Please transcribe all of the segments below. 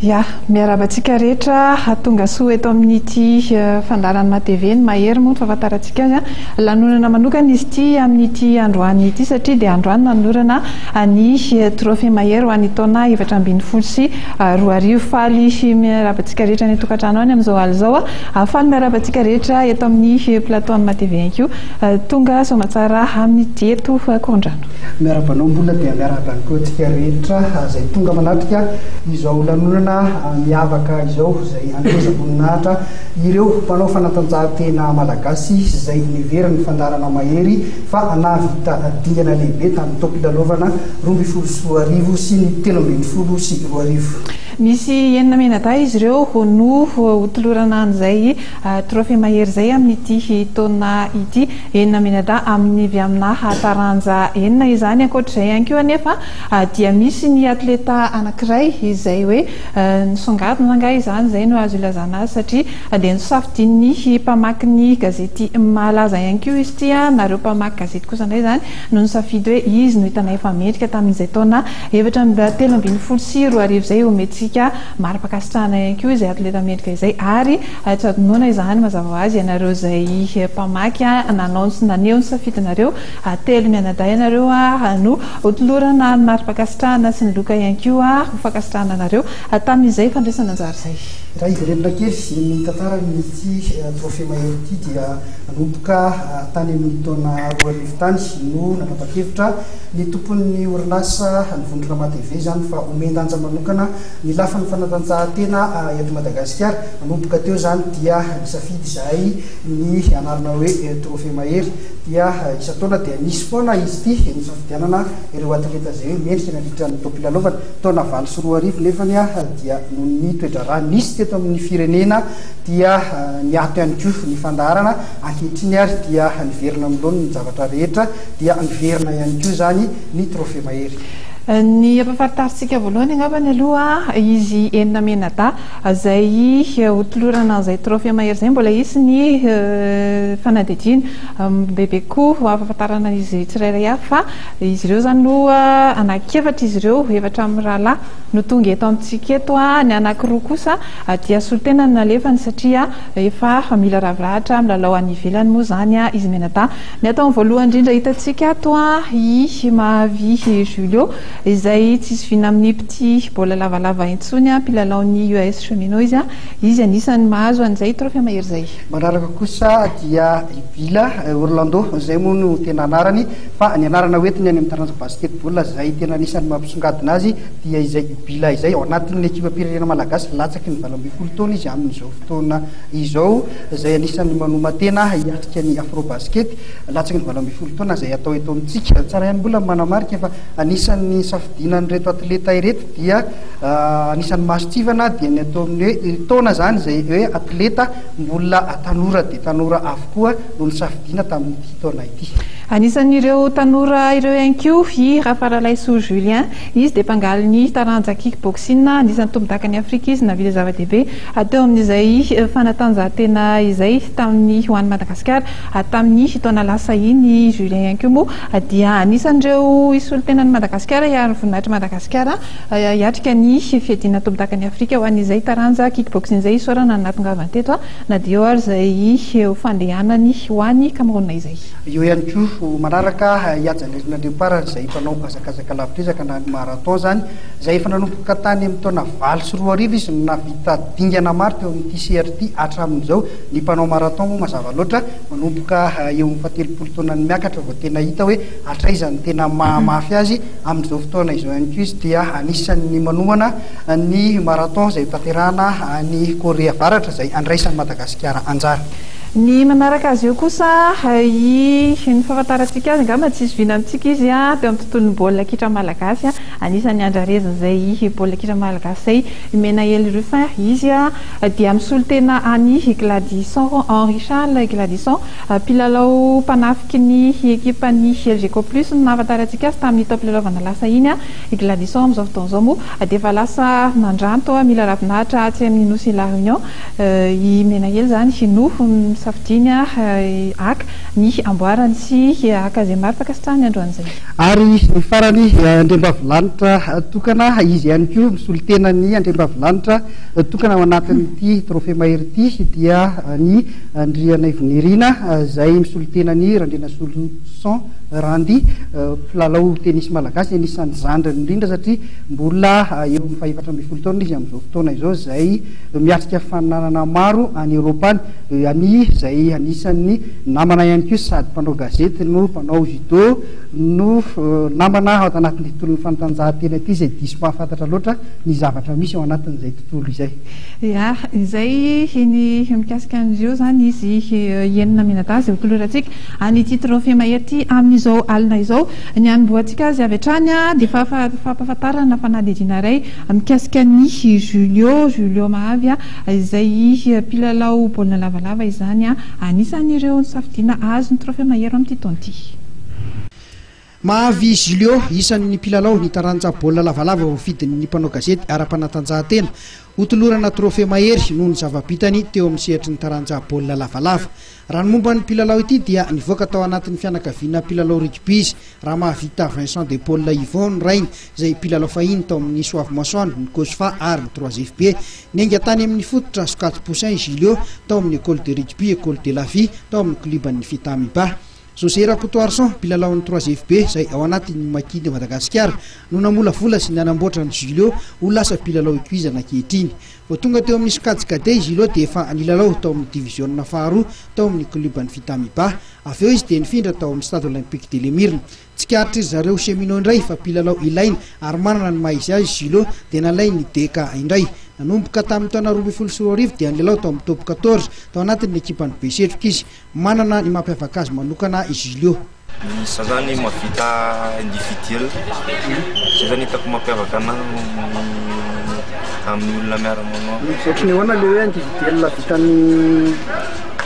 Ya, miarahaba antsika rehetra, tonga soa eto amin'ity fandaharan'ny MATV, ny Mahery moa no fahafantarantsika azy. Lanonana manokana izy ity amin'ity androany ity satria dia androany nanolorana ny Trophée Mahery ho an'ny taona 2014. Faly miarahaba antsika rehetra any an-tokantrano any amin'izao alina izao. Faly miarahaba antsika rehetra eto amin'ny plateau an'ny MATV ihany koa. Tonga soamatsara amin'ity eto Ankorondrano. Miarahaba anao Mbola dia miarahaba ihany koa antsika rehetra izay tonga manatrika izao lanonana miavaka izao izay hanomezam-boninahitra ireo mpanao fanatanjahantena malagasy izay neverin'ny fandaharana mahery fa nahavita dingana lehibe tamin'ny taom-pilalaovana 2012 sy ny 2013. Misy enina mianadahy izy ireo no hotolorana an'izay Trophée Mahery izay amin'ity taona ity. Enina mianadahy amin'ny avy amina taranja enina izany. Ankoatra izay ihany koa anefa dia misy ny atleta anankiray izay hoe nisongadina angaha izany, izay no azo ilazana azy satria dia nosafidian'ny mpamaky ny gazety Malaza ihany koa izy ity, nareo mpamaky gazety kosa indray izany no nisafidy hoe izy no hitanay fa mendrika tamin'izay taona efatra amby 2013 izay. Omentsika mari-pankasitrahana ihany koa izay atleta mendrika izay ary Tsy adinoina izany mazava ho azy ianareo izay mpamaky nanao sy naneho ny safidinareo, telo mianadahy ianareo no hotolorana ny mari-pankasitrahana sy ny loka ihany koa ho fankasitrahana anareo tamin'izay fandraisana anjara izay. Raha hiverenana kely ny tantaran'ity Trophée Mahery ity dia nanomboka tany amin'ny taona 2000 tany no nanapa-kevitra ny tompon'ny orinasa, ny vondrona MATV izany, fa omen-danja manokana ny lafiny fanatanjahantena eto Madagasikara. Nanomboka teo izany dia nisafidy izahay ny anarana hoe Trophée Mahery. Dia isan-taona dia nisy foana izy ity nisafidianana ireo atleta izay hoe mendrika nandritra ny taom-pilalaovana. Taona 2008 nefany dia noho ny toe-draharaha nisy teto amin'ny firenena dia niato ihany koa ny fandaharana. Ankehitriny ary dia niverina amin'ny laoniny ny zavatra rehetra dia niverina ihany koa izany ny Trophée Mahery. Ny ampahafantarintsika voalohany angambany aloha izy enina mianadahy izay hotolorana an'izay trophée mahery izay. Mbola hisy ny fanadihadiana bebe koa ho ahafantarana izy tsirairay avy fa izy ireo izany no anankiefatra izy ireo, efatra amin'ny rahalahy no tonga eto amintsika eto, ny anankiroa kosa dia solontena no nalefany satria efa mila ravirahitra milalao any ivelany moa izany izy mianadahy. Ny ato amin'ny voalohany indrindra hitantsika ato i Mahavy Julio izay tsy zoviana amin'ny mpitia baolina lavalava intsony, mpilalaon'ny US Cheminots izy. Izy anisan'ny mahazo an'izay trophée mahery izay. Manaraka kosa dia i Bila Orlando, izay moa no tena anarany fa ny anarana hoentiny any amin'ny taranja basketball izay tena anisan'ny mampisongadina azy dia izay Bila izay. Ao anatin'ny ekipam-pirenena malagasy latsaky ny 18 taona izy amin'izao fotoana izao. izay anisan'ny manoman-tena hiatrika ny Afrobasket latsaky ny 18 taona izay hatao eto amintsika. Tsara ihany mbola ny manamarika fa anisan'ny nisafidiana an'ireto atleta ireto dia anisan'ny mason-tsivana dia ny atao amin'ny hoe taona izany izay hoe atleta mbola tanora dia tanora avokoa no nisafidiana tamin'ity taona ity. Anisan'ireo tanora ireo ihany koa i Rafaralaisoa Julien. Izy dia mpangalin'ny taranja kick-boxing, anisan'ny tompondakan'i Afrika izy nahavita zava-dehibe teo amin'izay fanatanjahantena izay tamin'ny ho an'i Madagasikara tamin'ny taona lasa iny. I Julien ihany koa moa dia anisan'ireo hisolo tena an'i Madagasikara hiaro ny voninahitr'i Madagasikara hiatrika ny fiadiana tompondakan'i Afrika ho an'izay taranja kick-boxing izay. Isaorana ny nahatongavany teto na dia eo ary izay ho fandehanany ho any Cameroun izay. Eo ihany koa manaraka i Haja Nirina Andriamparany izay mpanao hazakazaka lavitr'ezaka na ny marathon izany, izay efa nanomboka tany amin'ny taona 2008 izy no nahavita dingana maro teo amin'ity sehatra ity hatramin'izao. Ny mpanao marathon moa mazava loatra manomboka eo amin'ny fahatelopolo taonany miakatra vao tena hita hoe hatraiza no tena mahamafy azy. Amin'izao fotoana izao ihany koa izy dia anisan'ny manomana ny marathon izay hotanterahana any Korea Avaratra izay andraisan'i Madagasikara anjara. Ny manaraka azy eo kosa i ny fahafantarantsika azy angamba tsy zoviana amintsika izy teo amin'ny tontolon'ny baolina kitra malagasy. Anisan'ny andrarezin'izay baolina kitra malagasy izay i Menahely Ruffin. Izy dia misolo tena an'i Gladysson Henri Charles Gladysson, mpilalao mpanafiky ny ekipan'ny Elgeco Plus no nahafantarantsika azy tamin'ny taom-pilalaovana lasa iny. I Gladysson amin'izao fotoana izao moa dia efa lasa nandranto mila ravinahitra atsy amin'ny nosy La Réunion. I Menahely izany no nosafidiany haka ny amboarany sy haka izay mari-pankasitrahany androany izay. Ary ny farany, andriambavilanitra tokana, izy ihany koa misolo tena ny andriambavilanitra tokana ao anatin'ity Trophée Mahery ity dia ny Andrianaivonirina izay misolo tena ny Randrianasoloson Randy, mpilalao tenisy malagasy, anisan'ny zandriny indrindra satria mbola eo amin'ny faha-14 taona izy amin'izao fotoana izao izay miatrika faninanana maro any Eoropa any, any izay anisan'ny namana ihany koa sady mpanao gazety no mpanao judo no namana ao anatin'ity tontolon'ny fanatanjahantena ity izay diso mahafantatra loatra ny zavatra misy ao anatin'izay tontolo izay. Ya, izay ny mikasika an'ireo izany izy enina mianadahy izay hotolorantsika an'ity trophée mahery ity amin'izao alina izao. Ny hanombohantsika azy avy hatrany dia fampahafantarana fanadihadiana iray mikasika an'i Julio, Julio Mahavy izay mpilalao baolina lavalava izany, anisan'ireo nosafidiana hahazo ny trophée mahery amin'ity taona ity. Mahavy Julio, isan'ny mpilalao ny taranja baolina lavalava voafidin'ny mpanao gazety ara-panatanjahantena hotolorana trophée mahery noho ny zava-bitany teo amin'ny sehatry ny taranja baolina lavalava. Raha ny momba ny mpilalao ity dia nivoaka tao anatin'ny fianakaviana mpilalao rugby izy Ramahavita Vincent de Paul Yvon ny rainy izay mpilalao fahiny tao amin'ny Soavimasoandro, ny Cosfa ary ny Trois FB. Niainga tany amin'ny fototra sokajy poussin i Julio tao amin'ny Ecole de rugby Ecole de la vie tao amin'ny klioban'ny Fitamiba. José Rakotoarison, mpilalaon'ny Trois FB izay ao anatin'ny Maki de Madagasikara no namolavola sy nanamboatra an'i Julio ho lasa mpilalao ikoizana ankehitriny. Vao tonga teo amin'ny sokajy cadet i Julio dia efa nilalao tao amin'ny diviziona faharoa tao amin'ny klioban'ny Fitamiba. Avy eo izy dia nifindra tao amin'ny Stade Olympique de l'Emirina. Tsikaritry ry zareo Cheminot indray fa mpilalao ilaina ary manana ny maha izy azy i Julio dia nalain'ny DK indray. Nanomboka tamin'ny taona 2012 dia nilalao tao amin'ny Top 14 tao anatin'ny ekipan'ny Besetroka izy. Manana ny mampiavaka azy manokana i Julio. Za zany mahavita individuel, zay zany hitako mampiavaka anahy amin'ny olona miara-manao amiko. Ohatry ny ahoana le hoe individuel vitan'i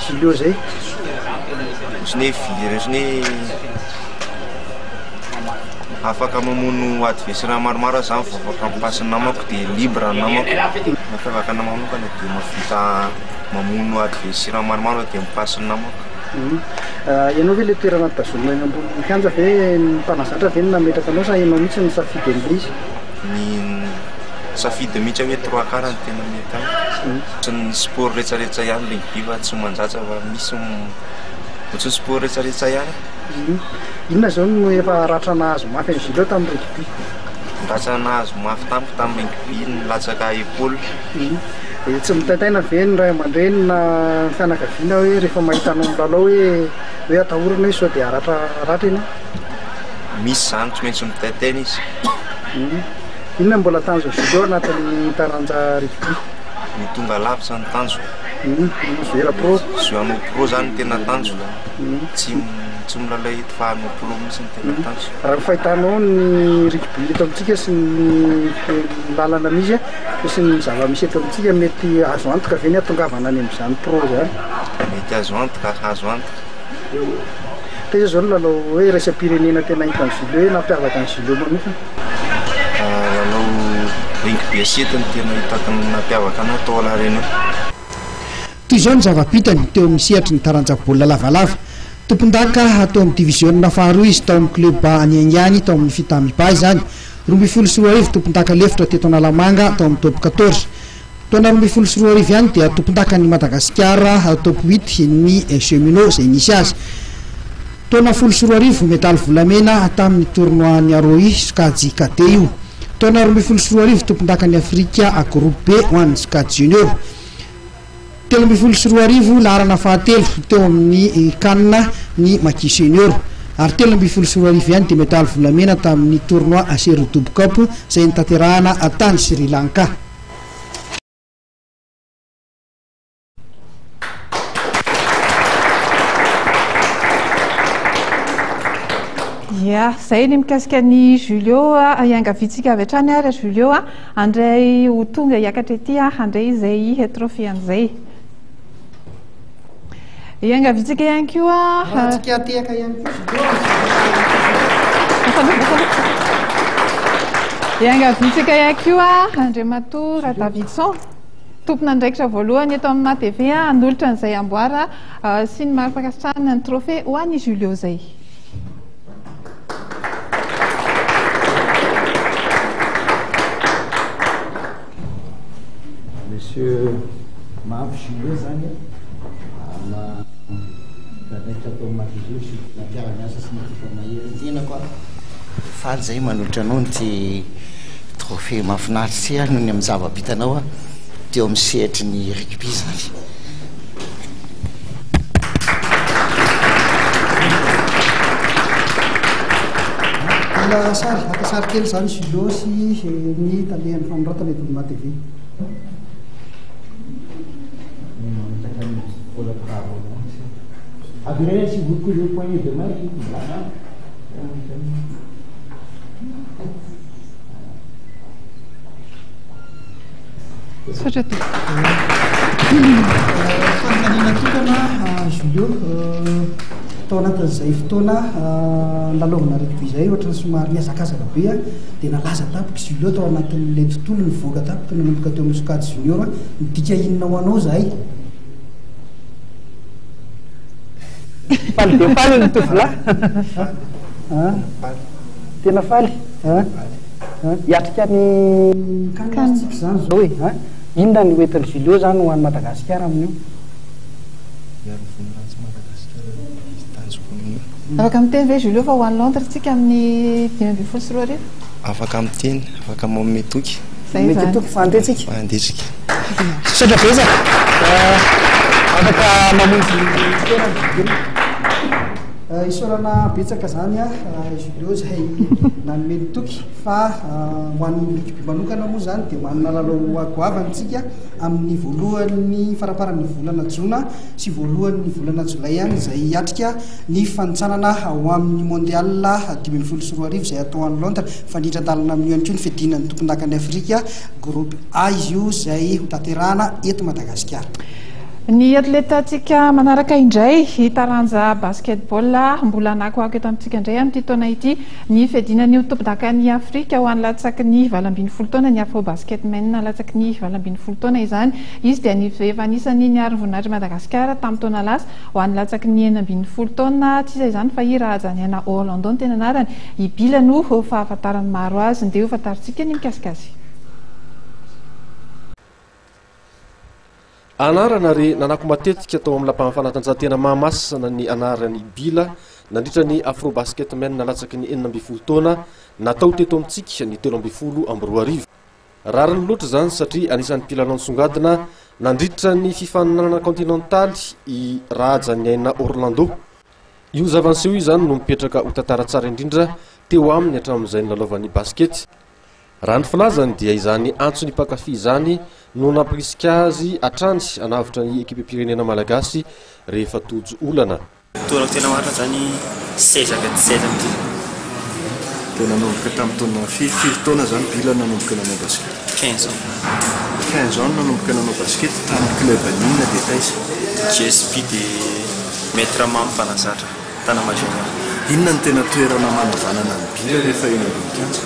Julio zay? Ohatry ny hoe ohatry ny hoe afaka mamono adversaire maromaro aho zany vao afaka mi-passe ny namako de libre ny namako. Mampiavaka anahy manokana de mahavita mamono adversaire maromaro aho de mi-passe ny namako. Ianao ve le toerana tazomina eny ambonin'ny kianja ve ny mpanazatra ve no nametraka anao sa ianao mihitsy no nisafidy an'ilay izy? Ny safidy mihitsy hoe trois quarts no tena mety amiko. Tsy ny sport rehetrarehetra ihany rugby fa tsy manjatra fa misy ohatry ny sport rehetrarehetra ihany. Inona izao no efa ratra nahazo mafy an'i Julio tamin'ny rugby? Ny ratra nahazo mafy tamiko tamin'ny rugby ny latsaka épaule. Dia tsy mitaintaina ve ny ray aman-dreny na ny fianakaviana hoe rehefa mahita anao milalao hoe hoe atahorana hoe sao dia haratra haratra ianao? Misy izany, tsy maintsy mitaintaina izy. Inona no mbola tanjon'i Julio anatin'ny taranja rugby? Ny tonga lavitra no tanjoko. Jouer pro? Jouer hanao pro izany no tena tanjoko. Tsy tsy milalao eto fa hanao pro mihitsy no tena tanjoko. Raha ny fahitanao ny rugby eto amintsika sy ny lalana misy sy ny zava-misy eto amintsika, mety azo antoka ve ny hahatongavana any amin'izany pro izany? Mety azo antoka, azo antoka. Taiza izao ny lalao hoe iraisam-pirenena tena hitan'i Julio hoe nampiavaka an'i Julio manokana? Lalao rugby à sept no tena hitako nampiavaka anahy tao La Réunion. Toy izao ny zava-bitany teo amin'ny sehatry ny taranja baolina lavalava. Tompondaka tao amin'ny diviziona faharoa izy tao amin'ny club Niaingany tao amin'ny Fitamiba izany. 2012 tompondaka lefitra teto Analamanga tao amin'ny Top 14. Taona 2012 ihany dia tompondakan'i Madagasikara Top huit ny Cheminot izay nisy azy. Taona 2010 medaly volamena tamin'ny tournoi-n'ny Aroi sokajy cadet io. Taona 2012 tompondakan'i Afrika groupe B ho an'ny sokajy junior. 2013, laharana fahatelo teo amin'ny Can ny Maki Senior. Ary 2013 ihany dia medaly volamena tamin'ny tournoi Aserodobo Cup izay notanterahana tany Sri Lanka. Ia, izay ny mikasika an'i Julio. Iangaviantsika avy hatrany ary Julio handray ho tonga hiakatra ety handray izay trophée an'izay. Iangaviantsika ihany koa. Antsika tehaka ihany koa Julio. Iangaviantsika ihany koa Andriamatoa Radavidson. Tompon'andraikitra voalohany eto amin'ny MATV hanolotra an'izay amboara sy ny mari-pankasitrahana ny trophée ho an'i Julio izay. Monsieur Mavo Julio zany ma mpiandraikitra ato amin'ny MATV sy mpiara-miasa sy ny ekipa mahery ny tenako a. Faly zahay manolotra anao an'ity trophée mahafinaritra ity noho ny amin'ny zava-bitanao teo amin'ny sehatry ny rugby izany. Mila sary, haka sary kely izany Julio sy ny talehan'ny fanoratana eto amin'ny MATV. Avereno s'il vous plaît le poignet de main. Misaotra tompoko. Fanontaniana tokana Julio, tao anatin'izay fotoana nilalaovana rugby izay ohatran'ny somary nihazakazaka be dia nalaza tampoka i Julio tao anatin'ilay tontolo nivoaka tampoka nanomboka teo amin'ny sokajy junior, midika inona ho anao izay? Faly dia faly ny tovolahy. Tena faly. Hiatrika ny CAN isika izany izao e. Inona no hoentin'i Julio izany ho an'i Madagasikara amin'io? Hiaro voninahitsy Madagasikara ny tanjoko amin'io. Afaka miteny ve Julio fa ho any Londres isika amin'ny 2015? Afaka miteny, afaka manome toky. Zay Manome izany. toky fa handeha tsika. Fa handeha tsika. Misaotra betsaka. Afaka mamonjy toerana Julio. Isaorana betsaka izany Julio izay nanome ny toky fa ho an'ny rugby manokana moa izany dia manana lalao goavana isika amin'ny voalohan'ny faramparan'ny volana jona sy voalohan'ny volana jolay ihany izay hiatrika ny fanintsanana ho amin'ny mondial 2015 izay hatao any Londres. Mifanindran-dalana amin'io ihany koa ny fiadiana ny tompondakan'i Afrika groupe A izy io izay hotanterahana eto Madagasikara. Ny atletantsika manaraka indray, taranja basketball, mbola hanakoako eto amintsika indray amin'ity taona ity ny fiadiana ny ho tompondakan'i Afrika ho an'ny latsaky ny 18 taona, ny Afrobasket Men latsaky ny 18 taona izany. Izy dia efa anisan'ny niaro ny voninahitr'i Madagasikara tamin'ny taona lasa ho an'ny latsaky ny 16 taona. Tsy iza izany fa i Rahajaniaina Orlando no tena anarany. I Bila no fahafantaran'ny maro azy. Ndeha hofantarintsika ny mikasika azy. Anarana re nanako matetika tao amin'ny lapan'ny fanatanjahantena Mahamasina ny anaran'i Bila nandritra ny Afrobasket Men latsaky ny 16 taona natao teto amintsika ny 2013. Rariny loatra izany satria anisan'ny mpilalao nisongadina nandritra ny fifaninanana kontinantaly i Rahajaniaina Orlando. Io zava-niseho io izany no mipetraka ho tantara tsara indrindra teo aminy hatramin'izay nilalaovany basikety. Raha ny filazany dia izany antson'ny mpankafy izany no nampirisika azy hatrany hanavotra ny ekipam-pirenena malagasy rehefa tojo olana. Taonako tena marina zany 16 à 17 amin'ity. Dia nanomboka tamin'ny taona firy, firy taona zany Bila nanomboka nanao basket? 15 ans. 15 ans nanomboka nanao basket tamin'ny club inona dia taiza? GSP dia Maître Mamy mpanazatra, Tana Majunga. Inona no tena toerana manavanana an'i Bila rehefa eny ambony kianja?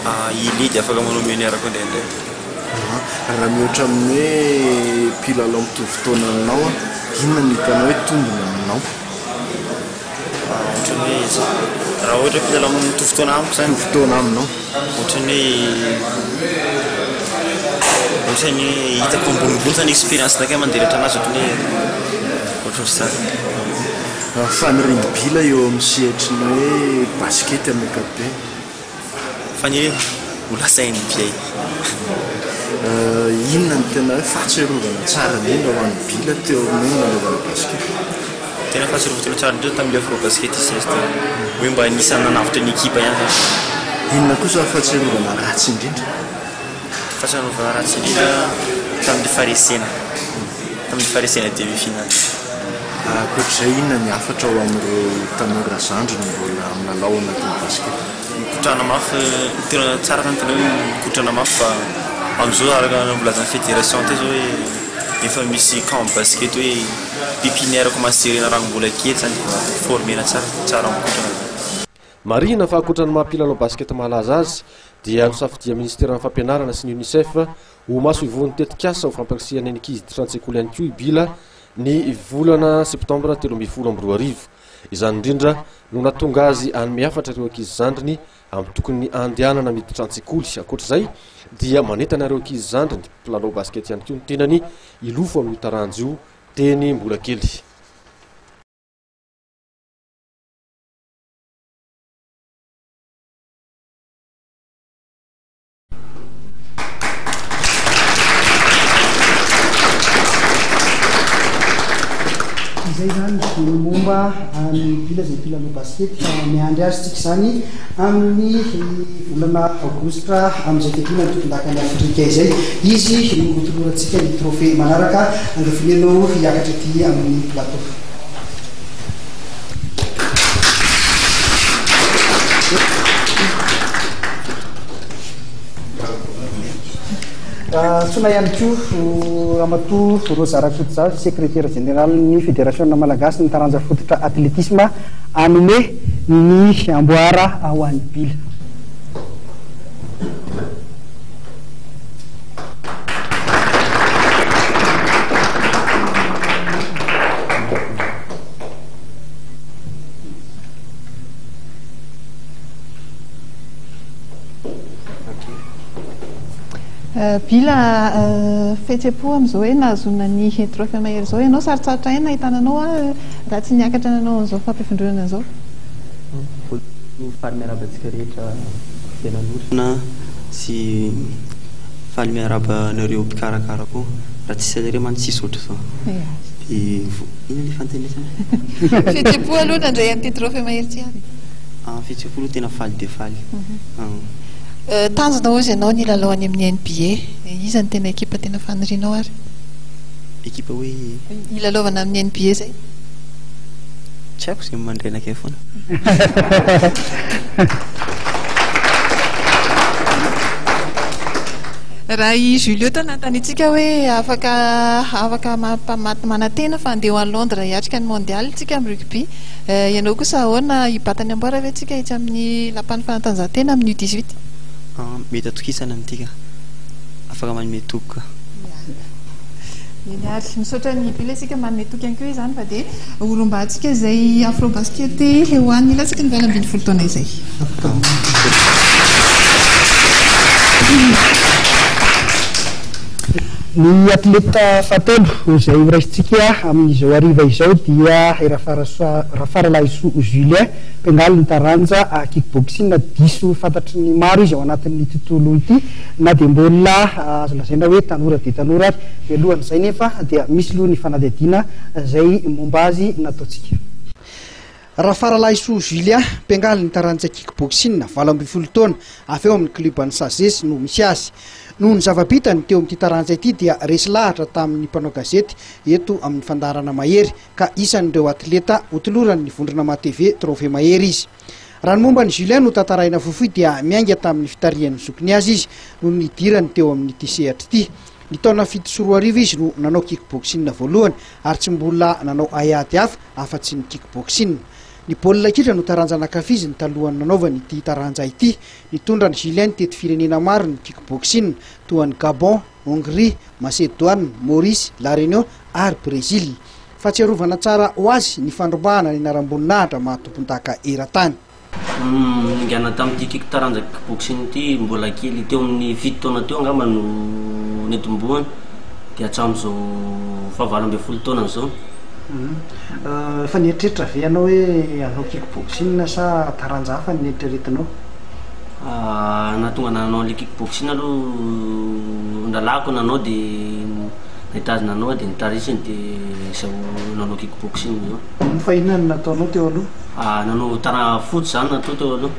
Ailier dia afaka manao meneur koa indraindray. Raha mihoatra amin'ny hoe mpilalao mitovy taona aminao, inona no hitanao hoe tombony aminao? Ohatran'ny hoe raha ohatra mpilalao mitovy taona amiko zany. Mitovy taona aminao. Ohatran'ny hoe ohatran'ny hoe hitako ambonimbony zany expérience nakay mandelatra anazy ohatran'ny hoe ohatrohatr'izany. Fanirian'i Bila eo amin'ny sehatry ny hoe basikety amin'ny ankapobeny. Faniriana ho lasa NBA. Inona no tena hoe fahatsiarovana tsara indrindra ho an'i Bila teo amin'ny hoe nanaovana basikety? Tena fahatsiarovana tsara indrindra tamin'ilay Afrobasket ICS teo. Hoe mba anisan'ny nanavotra ny ekipa ihany zany. Inona kosa ny fahatsiarovana ratsy indrindra? Fahatsiarovana ratsy indrindra tamin'ilay faharesena. Tamin'ilay faharesena demi-finale. Ankoatr'izay, inona ny hafatra ho an'ireo tanora zandriny mbola milalao anatin'ny basikety? Mikotrana mafy, tena tsara zany tena hoe mikotrana mafy fa amin'izao araka ny voalazan'ny fédération teo zao hoe efa misy camp basket hoe pépinière commence jerena raha mbola kely zany dia former-na tsara, tsara mikotrana zany. Marihina fa ankoatra ny maha mpilalao basket malaza azy dia nosafidian'ny Minisiteran'ny Fampianarana sy ny Unicef Ho masoivohon'ny tetikasa ho fampirisihana ny ankizy hiditra an-tsekoly ihany koa i Bila ny volana septambra 2013. Izany indrindra no nahatonga azy hanome hafatra ireo ankizy zandriny amin'ny tokony handehanana miditra an-tsekoly. Ankoatra izay dia manentana ireo ankizy zandriny mpilalao basikety ihany koa ny tenany hilofo amin'io taranja io teny mbola kely. Izay izany ny momba an'i Bila izay mpilalao basikety fa miandry azy tsika izany amin'ny volana aogositra amin'izay fiadiana ny tompondakan'i Afrika izay. Izy no hotolorantsika ny trophée manaraka. Angaviana ianao hiakatra aty amin'ny plateau. Antsoina ihany koa Ramatoa Rosa Rakotojavy, sekretera jeneralin'ny Federasiona Malagasy ny taranja fototra atletisma, hanome ny amboara ho an'i Bila. Bila fihetsem-po amin'izao hoe nahazoana ny trophée mahery izao ianao, sarotsarotra ihany nahitana anao raha tsy niakatra nanao an'izao fampivondronana izao. Faly miarahaba antsika rehetra izay nanorina sy faly miarahaba anareo mpikarakara koa. Raha tsisy anareo mantsy tsisy ohatr'izao. Dia inona ilay fanontaniana? Fihetsem-po aloha nandray an'ity trophée mahery ity ary. Fihetsem-po aloha tena faly dia faly. Tanjona hozy ianao ny hilalao any amin'ny NBA. Iza no tena ekipa tena fanirianao ary? Ekipa hoe? Hilalaovana amin'ny NBA izay. Tsy haiko izay mandray anakay foana. Raha i Julio tao nanontaniantsika hoe afaka afaka manantena fa handeha ho any Londres hiatrika ny Mondial isika amin'ny rugby. Ianao kosa ahoana hibata ny amboara ve tsika etsy amin'ny lapan'ny fanatanjahantena amin'ny U18? Mety atokisana amin'ity ka. Afaka manome toky ka. Eny ary. Misaotra an'i Bila isika manome toky ihany koa izany fa dia horombahantsika izay Afrobasket ho an'ny latsaky ny 18 taona izay. Ny atleta fahatelo izay horaisintsika amin'izao hariva izao dia i Rafaralahisoa Julien, mpiangaly ny taranja kick-boxing. Diso fantatry ny maro izy ao anatin'ny tontolo ity na dia mbola azo lazaina hoe tanora dia tanora ary. Mialohan'izay nefa dia misy aloha ny fanadihadiana izay momba azy nataontsika. Rafaralahisoa Julien, mpiangaly ny taranja kick-boxing, 18 taona, avy ao amin'ny klioban'ny Sages no misy azy. Noho ny zava-bitany teo amin'ity taranja ity dia resy lahatra tamin'ny mpanao gazety eto amin'ny fandaharana Mahery ka isan'ireo atleta hotoloran'ny vondrona MaTv Trophée Mahery izy. Raha ny momba an'i Julien no tantaraina fohifohy dia miainga tamin'ny fitarihan'ny zokiny azy izy no nidirany teo amin'ity sehatra ity. Ny taona 2007 izy no nanao kick-boxing voalohany ary tsy mbola nanao haiady hafa afa-tsy ny kick-boxing. Ny baolina kitra no taranja nankafiziny talohan'ny nanaovany ity taranja ity. Nitondra an'i Julien nitety firenena maro ny kick-boxing, toa an'i Gabon, Hongrie, Macédoine, Maurice, La Réunion ary Brésil. Fahatsiarovana tsara ho azy ny fandrombahana ny anaram-boninahitra maha tompondaka eran-tany. Ningana tamin'ity kick taranja kick-boxing ity mbola kely teo amin'ny fito taona teo angamba no nitomboany dia hatramin'izao faha 18 taonany izao. Efa nieritreritra ve ianao hoe hanao kick-boxing sa taranja hafa no neritreretinao? Nahatonga ahy nanao an'ilay kick-boxing aloha nalako nanao dia nahita azy nanao aho dia notarisiny dia izao nanao kick-boxing izao. Fa inona no nataonao teo aloha? Nanao taranja foot izany natao teo aloha,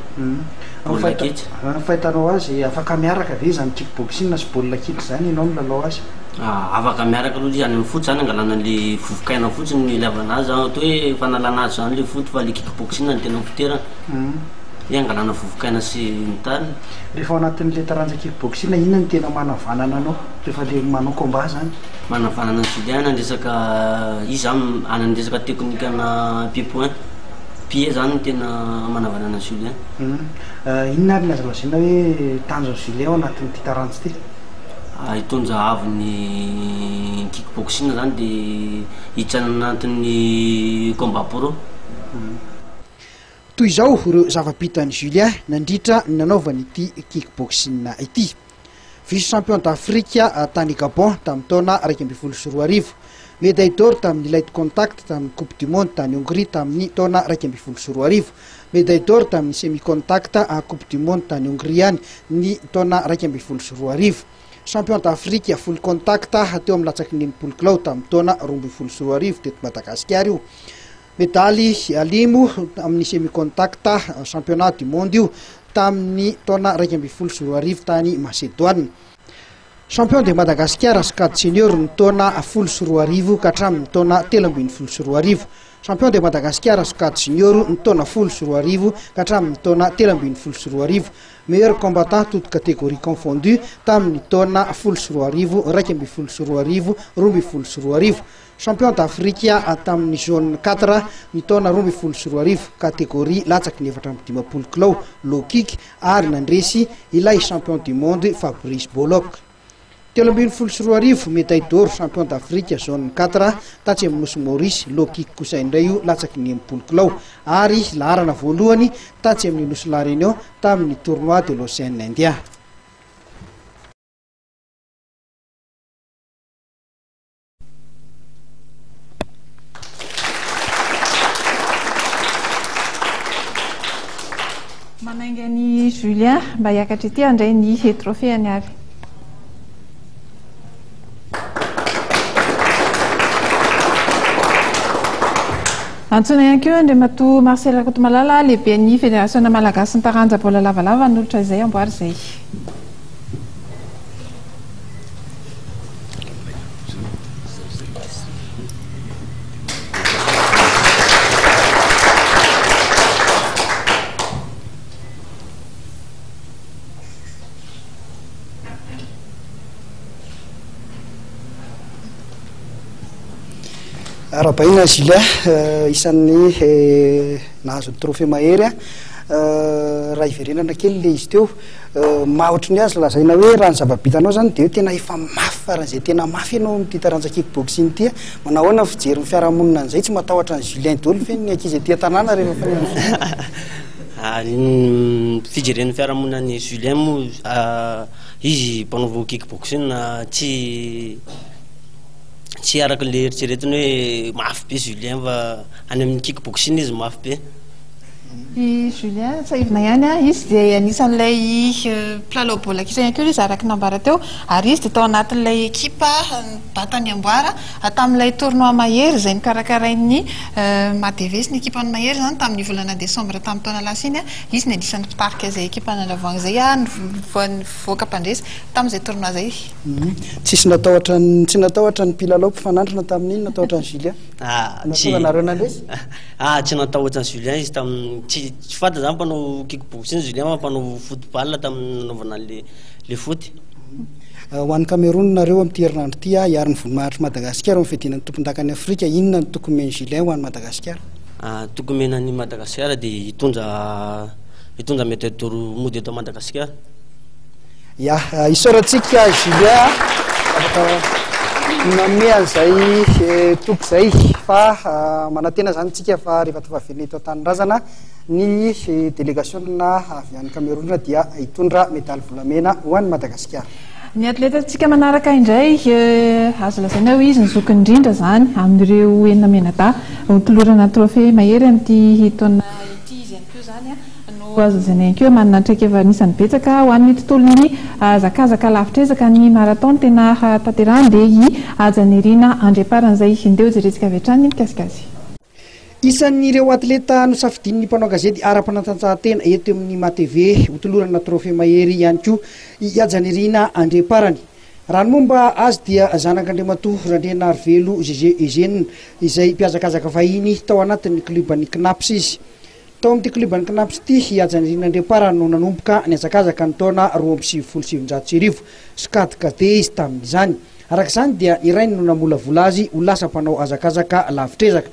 baolina kitra. Raha ny fahitanao azy, afaka miaraka ve izany kick-boxing sy baolina kitra izany ianao milalao azy? Afaka miaraka aloha izy, any amin'ny foot izany angalana an'ilay vovokaina fotsiny no ilaivana azy, atao hoe fanalana azy izany ilay foot fa ilay kick-boxing no tena foterana, hoe angalana vovokaina sy ny tariny. Rehefa ao anatin'ilay taranja kick-boxing, inona no tena manavanana anao rehefa ilay manao combat izany? Manavanana an'i Julien any resaka, izy zany any amin'ny resaka teknikana pied point, pied zany no tena manavanana an'i Julien. Inona ary ny azo lazaina hoe tanjon'i Julien ao anatin'ity taranja ity? Hitondra avo ny kick boxing zany de hiditra any anatin'ny combat pro. Toy izao ireo zava-bitan'i Julien nandritra ny nanaovany ity kick boxing ity. Vice champion d'Afrique tany Gabon tamin'ny taona 2011. Médaille d'or tamin'ny light contact tamin'ny coupe du monde tany Hongrie tamin'ny taona 2011. Médaille d'or tamin'ny semi contact coupe du monde tany Hongrie ihany ny taona 2011. Champion d'Afrique full contact teo amin'ny latsaky ny 60 kilao tamin'ny taona 2012 teto Madagasikara io. Medaly alimo amin'ny semi contact championnat du monde io tamin'ny taona 2011 tany Macédoine. Champion de Madagascar sokajy senior ny taona 2010 ka hatramin'ny taona 2013. Champion de Madagascar sokajy junior ny taona 2010 ka hatramin'ny taona 2013. Meilleur combattant toute catégorie confondue tamin'ny taona 2010, 2011, 2012. Champion d'Afrique tamin'ny zone 4 ny taona 2012, catégorie latsaky ny 54 kilao, low kick, ary nandresy ilay champion du monde Fabrice Bolok. 2013, médaille d'or champion d'Afrique zone 4 tatsy amin'ny nosy Maurice, low kick kosa indray io, latsaky ny 60 kilao, ary laharana voalohany tatsy amin'ny nosy La Réunion tamin'ny tournoi de l'Océan Indien. Manainga an'i Julien mba hiakatra ity handray ny trophée-ny ary. Antsoina ihany koa Andriamatoa Marcel Rakotomalala, lehiben'ny Federasiona Malagasin'ny taranja baolina lavalava hanolotra izay amboara izay. Arahabaina Julien, isan'ny nahazo ny trophée mahery raha hiverenana kely le izy teo. Maha ohatry ny azo lazaina hoe raha ny zava-bitanao zany dia hoe tena efa mafy faran'izay tena mafy ianao amin'ity taranja kick-boxing ity a. Manao ahoana ny fijerin'ny fiarahamonina an'izay? Tsy matahotra an'i Julien daholo ve ny ankizy aty an-tanàna rehefa mifanena amin'i Julien? Ary ny fijeren'ny fiarahamonina an'i Julien moa, izy mpanao kick-boxing tsy tsy araka ilay eritreretina hoe mafy be Julien fa any amin'ny kick-boxing izy mafy be. I Julien, tsiahivina ihany, izy dia anisan'ilay mpilalao baolina kitra ihany koa izy araka ny nambara teo, ary izy dia tao anatin'ilay ekipa nibata ny amboara tamin'ilay tournoi mahery izay nokarakarain'ny MADV sy ny ekipan'ny mahery izany tamin'ny volana desambra tamin'ny taona lasa iny. Izy no anisan'ny mpitarika izay ekipan'Andravoahangy izay nivoaka mpandresy tamin'izay tournoi izay. Tsisy natahotra ny, tsy natahotra ny mpilalao mpifanandrina tamin'iny, natahotra an'i Julien. Nahatonga anareo nandresy? Ah tsy natahotra an'i Julien izy tamin'ny tsy tsy fantatra zany mpanao kick boxing Julien fa mpanao football tamin'ny nanaovana an'le le foot. Ho an'i Cameroun nareo amin'ity herinandro ity ah, hiaro ny voninahitr'i Madagasikara amin'ny fiadiana ny tompondakan'i Afrika, inona no toky omen'i Julien ho an'i Madagasikara? Ah, toky omena an'i Madagasikara dia hitondra hitondra médaille d'or mody eto Madagasikara. Ya, isaorantsika Julien afaka nanome an'izay toky izay fa manantena izany tsika fa rehefa tafaverina eto an-tanindrazana ny delegasiona avy any Cameroun dia hitondra medaly volamena ho an'i Madagasikara. Ny atletantsika manaraka indray, azo lazaina hoe izy ny zokiny indrindra izany amin'ireo enina mianadahy hotolorana trophée mahery amin'ity taona ity izy ihany koa izany. No azo lazaina ihany koa hoe manana traikefa anisan'ny betsaka ho an'ny tontolon'ny hazakazaka lavitr'ezaka ny marathon tena tanterahiny dia i Hajanirina Andriamparan'izay. Ndeha hojerentsika avy hatrany ny mikasika azy. Isan'ireo atleta nosafidian'ny mpanao gazety ara-panatanjahantena eto amin'ny MATV hotolorana trophée mahery ihany koa i Hajanirina Andriamparany. Raha ny momba azy dia zanak'Andriamatoa Randrianarivelo Gégé Eugène izay mpihazakazaka vahiny tao anatin'ny klioban'ny Cnaps izy. Tao amin'ity klioban'ny Cnaps ity i Hajanirina Andriamparany no nanomboka nihazakazaka ny taona 1992. Sokajy cadet izy tamin'izany. Araka izany dia ny rainy no namolavola azy ho lasa mpanao hazakazaka lavitr'ezaka.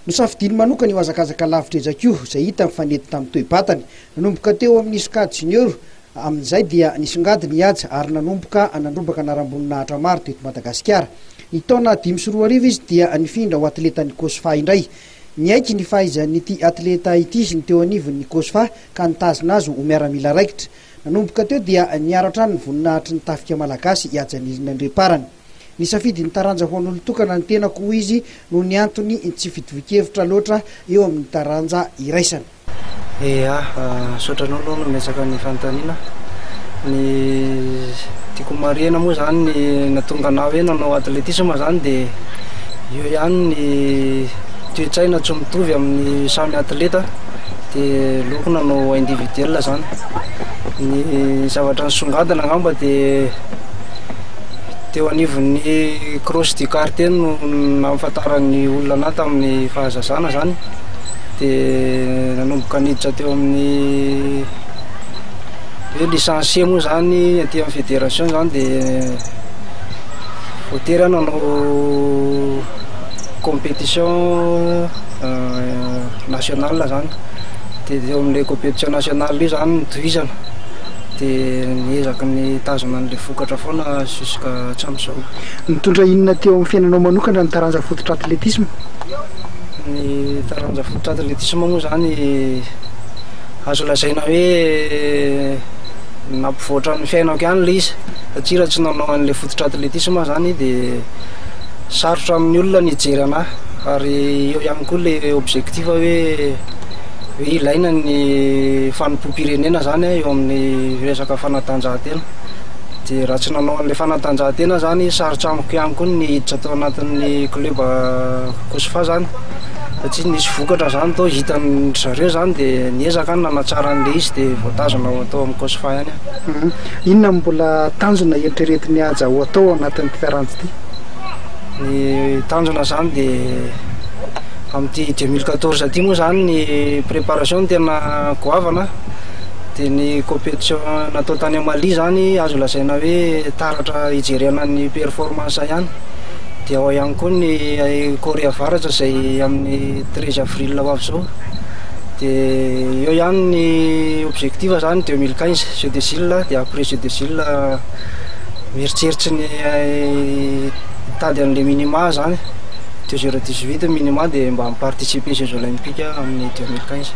Nosafidiany manokana io hazakazaka lavitr'ezaka io, izay hitany fa nety tamin'ny toe-batany. Nanomboka teo amin'ny sokajy junior. Amin'izay dia nisongadina i Haja ary nanomboka nandrombaka anaram-boninahitra maro teto Madagasikara. Ny taona 2005 izy dia nifindra ho atletan'ny Cosfa indray. Niaiky ny fahaizan'ity atleta ity ny teo anivon'ny Cosfa ka nitazona azy ho miaramila raikitra. Nanomboka teo dia niaro hatrany ny voninahitry ny tafika malagasy i Hajanirina Andriamparany. Nisafidy ny taranja ho an'olon-tokana ny tenako hoy izy noho ny antony tsy fitovian-kevitra loatra eo amin'ny taranja iraisana. Ea, misaotra anao aloha nametraka ny fanontaniana. Ny tiako homarihina moa izany ny nahatonga anah hoe nanao atletisme izany dia eo ihany ny toe-tsaina tsy mitovy amin'ny samy atleta dia aleoko nanao individuel izany. Ny zavatra nisongadina angamba dia teo anivon'ny cross du quartier no nahafantaran'ny olona anah tamin'ny fahazazana izany. Dia nanomboka niditra teo amin'ny hoe licencié moa zany aty amin'ny fédération zany dia voatery aho nanao compétition nationale zany, dia teo amin'ilay compétition nationale io zany notohizana, dia niezaka nitazona an'ilay vokatra foana jusqu'à hatramin'izao. Nitondra inona teo amin'ny fiainanao manokana ny taranja fototra atletisma? Ny taranja fototra atletisma moa izany azo lazaina hoe nampivoatra ny fiainako ihany ilay izy satria raha tsy nanao an'ilay fototra atletisma aho izany dia sarotra amin'ny olona ny hijery an'ahy ary eo ihany koa ilay objectif hoe hoe ilaina ny fanompoam-pirenena izany eo amin'ny resaka fanatanjahantena dia raha tsy nanao an'ilay fanatanjahantena aho izany sarotra amiko ihany koa ny hiditra tao anatin'ny club Cosfa zany satria nisy vokatra zany tao hitan-dry zareo zany dia niezaka aho nanatsara an'ilay izy dia voatazona ho tao amin'ny Cosfa ihany aho. Inona no mbola tanjona eritreretin'i Haja ho atao ao anatin'ity taranja ity? Ny tanjona zany dia amin'ity 2014 ity moa zany ny préparation no tena goavana dia ny compétition natao tany Mali zany azo lazaina hoe taratra hijerena ny performance ihany. Dia ao ihany koa ny Korea Avaratra izay amin'ny 13 avril ho avy izao. Dia eo ihany ny objectif zany 2015 Jeux des Îles dia après Jeux des Îles mieritreritry ny hitady an'ilay minima zany 2h18 minima dia mba mi-participer Jeux Olympiques amin'ny 2015.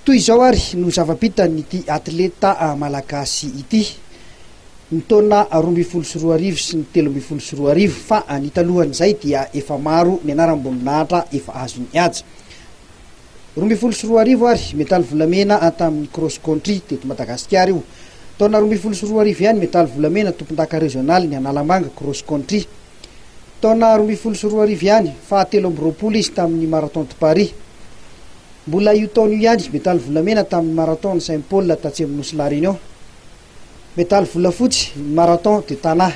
Toy izao ary no zava-bitan'ity atleta malagasy ity ny taona 2012 sy ny 2013 fa ny talohan'izay dia efa maro ny anaram-boninahitra efa azon'i Haja. 2012 ary medaly volamena tamin'ny cross country teto Madagasikara io. Taona 2012 ihany medaly volamena tompondaka rezionaly ny Analamanga cross country. Taona 2012 ihany, faha 23 izy tamin'ny marathon de Paris. Mbola io taona io ihany, medaly volamena tamin'ny marathon Saint Paul tatsy amin'ny nosy La Réunion. Medaly volafotsy, ny marathon de Tana.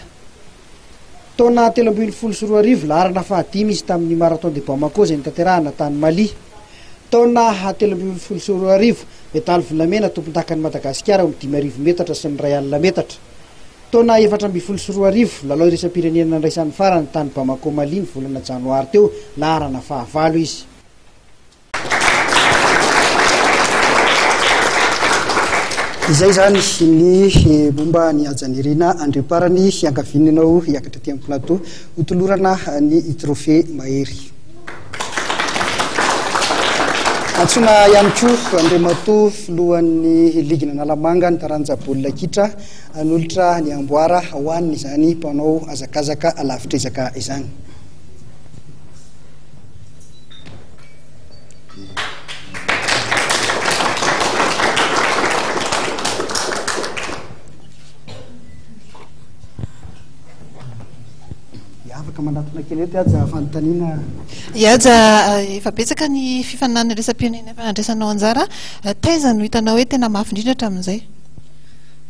Taona 2013, laharana fahadimy izy tamin'ny marathon de Bamako izay notanterahana tany Mali. Taona 2013, medaly volamena tompondakan'i Madagasikara eo amin'ny 5000 metatra sy ny 1000 metatra. Taona 2014, lalao iraisam-pirenena nandraisany farany tany Bamako Mali ny volana janoary teo, laharana fahavalo izy. Izay izany ny momba an'i Hajanirina Andriamparany. Hiangaviana ianao hiakatra aty amin'ny plateau hotolorana ny trophée Mahery. Antsoina ihany koa Andriamatoa filohan'ny ligin'Analamanga ny taranja baolina kitra hanolotra ny amboara ho an'izany mpanao hazakazaka lavitr'ezaka izany. Afaka manatona kely eto Haja fanontaniana. Haja, efa betsaka ny fifaninanana iraisam-pirenena efa nandraisanao anjara. Taiza no hitanao hoe tena mafy indrindra hatramin'izay?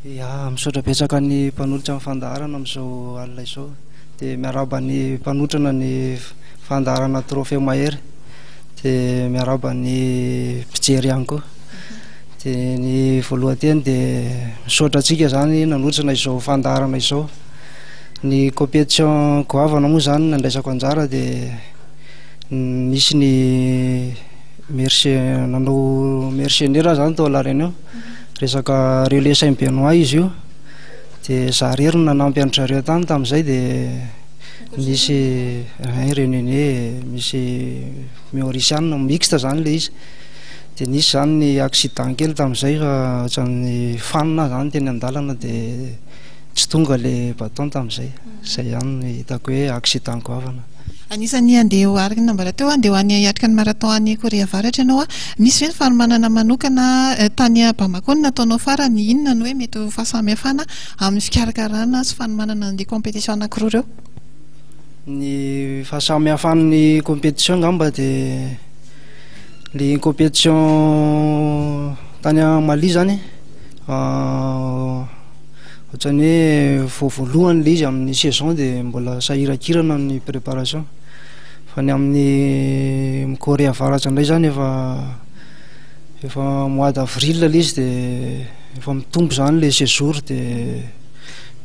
Ya, misaotra betsaka ny mpanolotra ny fandaharana amin'izao alina izao. Dia miarahaba ny mpanotrana ny fandaharana Trophée Mahery. Dia miarahaba ny mpijery ihany koa. Dia ny voalohan-teny dia misaotra antsika izany nanotrana izao fandaharana izao. Ny compétition goavana moa izany nandraisako anjara dia nisy ny Merce nanao mercenaire aho zany tao La Réunion. Resaka relais Saint Benoît izy io. Dia za irery no nanampy an-dry zareo tany tamin'izay dia nisy un Réunionnais, misy Mauriciana, mixte zany ilay izy. Dia nisy zany ny accident kely tamin'izay fa ohatran'ny fanina aho zany teny an-dalana dia tsy tonga ilay bâton tamin'izay. Izay ihany no hitako hoe accident goavana. Anisan'ny handeha ho araka ny nambara teo, handeha ho any hiatrika ny marathon any Korea Avaratra ianao. Misy ve ny fanomanana manokana tany Bamako no nataonao farany? Inona no hoe mety ho fahasamihafana amin'ny fikarakarana sy fanomanana an'ilay compétition anankiroa ireo? Ny fahasamihafan'ny compétition angamba dia ilay compétition tany Mali izany Ohatran'ny hoe vao voalohany ilay izy amin'ny saison dia mbola sahirankirana ny préparation. Fa ny amin'ny Corée Avaratra indray izany efa efa mois d'avril ilay izy dia efa mitombo izany ilay séjour dia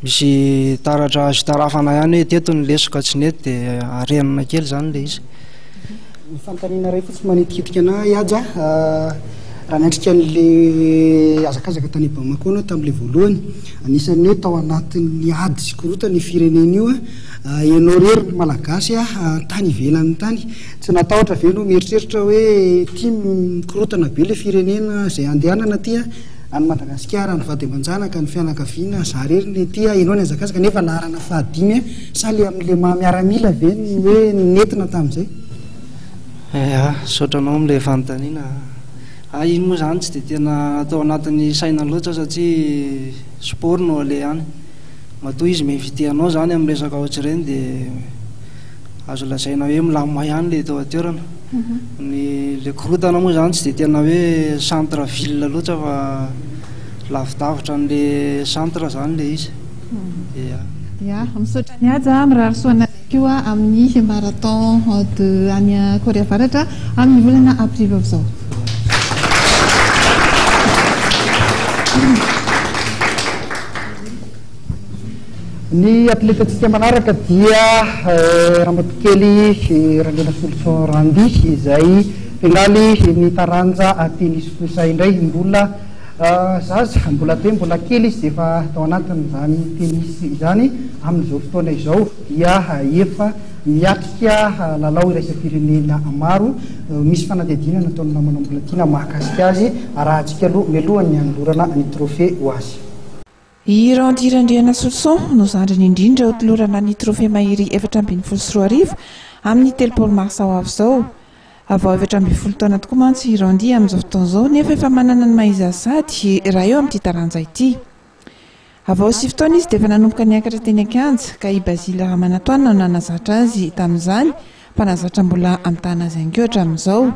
misy taratra azo itarafana ihany hoe teto ny lesoka tsy nety dia arenina kely izany ilay izy. Ny fanontaniana iray fotsiny manitikitika anah i Haja, raha niatrika an'le hazakazaka tany Bamako anao tamin'le voalohany, anisan'ny hoe tao anatin'ny ady sy korontana io firenena io, ianao irery no Malagasy tany ivelany tany, tsy natahotra ve ianao mieritreritra hoe ity mikorontana be le firenena izay andehanana aty, any Madagasikara ny vady aman-janaka, ny fianakaviana, za irery no ety, ianao nihazakazaka nefa laharana fahadimy, Sa le amin'le maha miaramila ve no hoe nentina tamin'izay? Ya, misaotra anao amin'ilay fanontaniana. Ah, iny moa izany tsy dia tena atao anatin'ny saina loatra satria sport no aleha any. Matoa izy mi-inviter anao izany amin'ny resaka ohatr'ireny dia azo lazaina hoe milamina ihany ilay tao an-toerana. Ny ilay korontana moa izany tsy dia tena hoe centre ville loatra fa lavidavitra an'ilay centre izany ilay izy. Ya. Ya, misaotra an'i Haja, mirary soa anareo koa amin'ny marathon de any Korea Avaratra amin'ny volana aprily ho avy izao. Ny atletantsika manaraka dia Ramatoakely Randrianasoloson Randy izay mpiangaly ny taranja tennis kosa indray. Mbola Zaza mbola te mbola kely izy dia efa tao anatin'izany tennis izany, amin'izao fotoana izao dia efa miatrika lalao iraisam-pirenena maro. Misy fanadihadiana nataon'ny namana Mbolatiana mahakasika azy, arahantsika aloha mialohan'ny hanolorana ny trophée ho azy. I Randy Randrianasoloson no zandriny indrindra hotolorana ny Trophée Mahery 2014 amin'ny 30 marsa ho avy izao. Vao 14 taona tokoa mantsy i Randy amin'izao fotoana izao nefa efa manana ny maha izy azy sahady raha eo amin'ity taranja ity. Vao sivy taona izy dia efa nanomboka niakatra teny an-kianja ka i Basile Ramanantoanina no nanazatra azy tamin'izany, mpanazatra mbola mitana azy ihany koa hatramin'izao.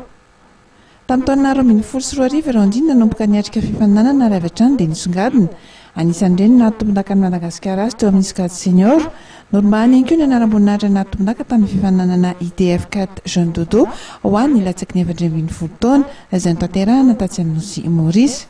Tamin'ny taona 2012 i Randy no nanomboka niatrika fifaninanana ary avy hatrany dia nisongadina. Anisan'ireny ny naha tompondakan'i Madagasikara azy teo amin'ny sokajy senior. Norombahany ihany koa ny anaram-boninahitra naha tompondaka tamin'ny fifaninanana ITF Cat Jeune Dodo ho an'ny latsaky ny 14 taona, izay notanterahina tatsy amin'ny nosy Maurice.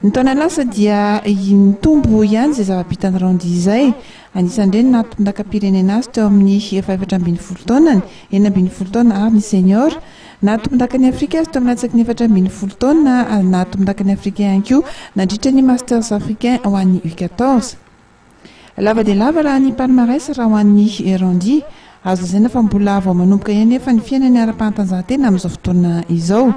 Ny taona lasa dia nitombo ihany izay zava-bitan'i Randy izay. Anisan'ireny ny naha tompondakam-pirenena azy teo amin'ny faha-14 taonany, 16 taona ary ny senior. Naha tompondakan'i Afrika azy teo amin'ny latsaky ny 14 taona ary naha tompondakan'i Afrika ihany koa nandritra ny Masters Africain ho an'ny U 14. Lava dia lava raha ny palmarès raha ho an'i Randy. Azo lazaina fa mbola vao manomboka ihany nefa ny fiainany ara-panatanjahantena amin'izao fotoana izao.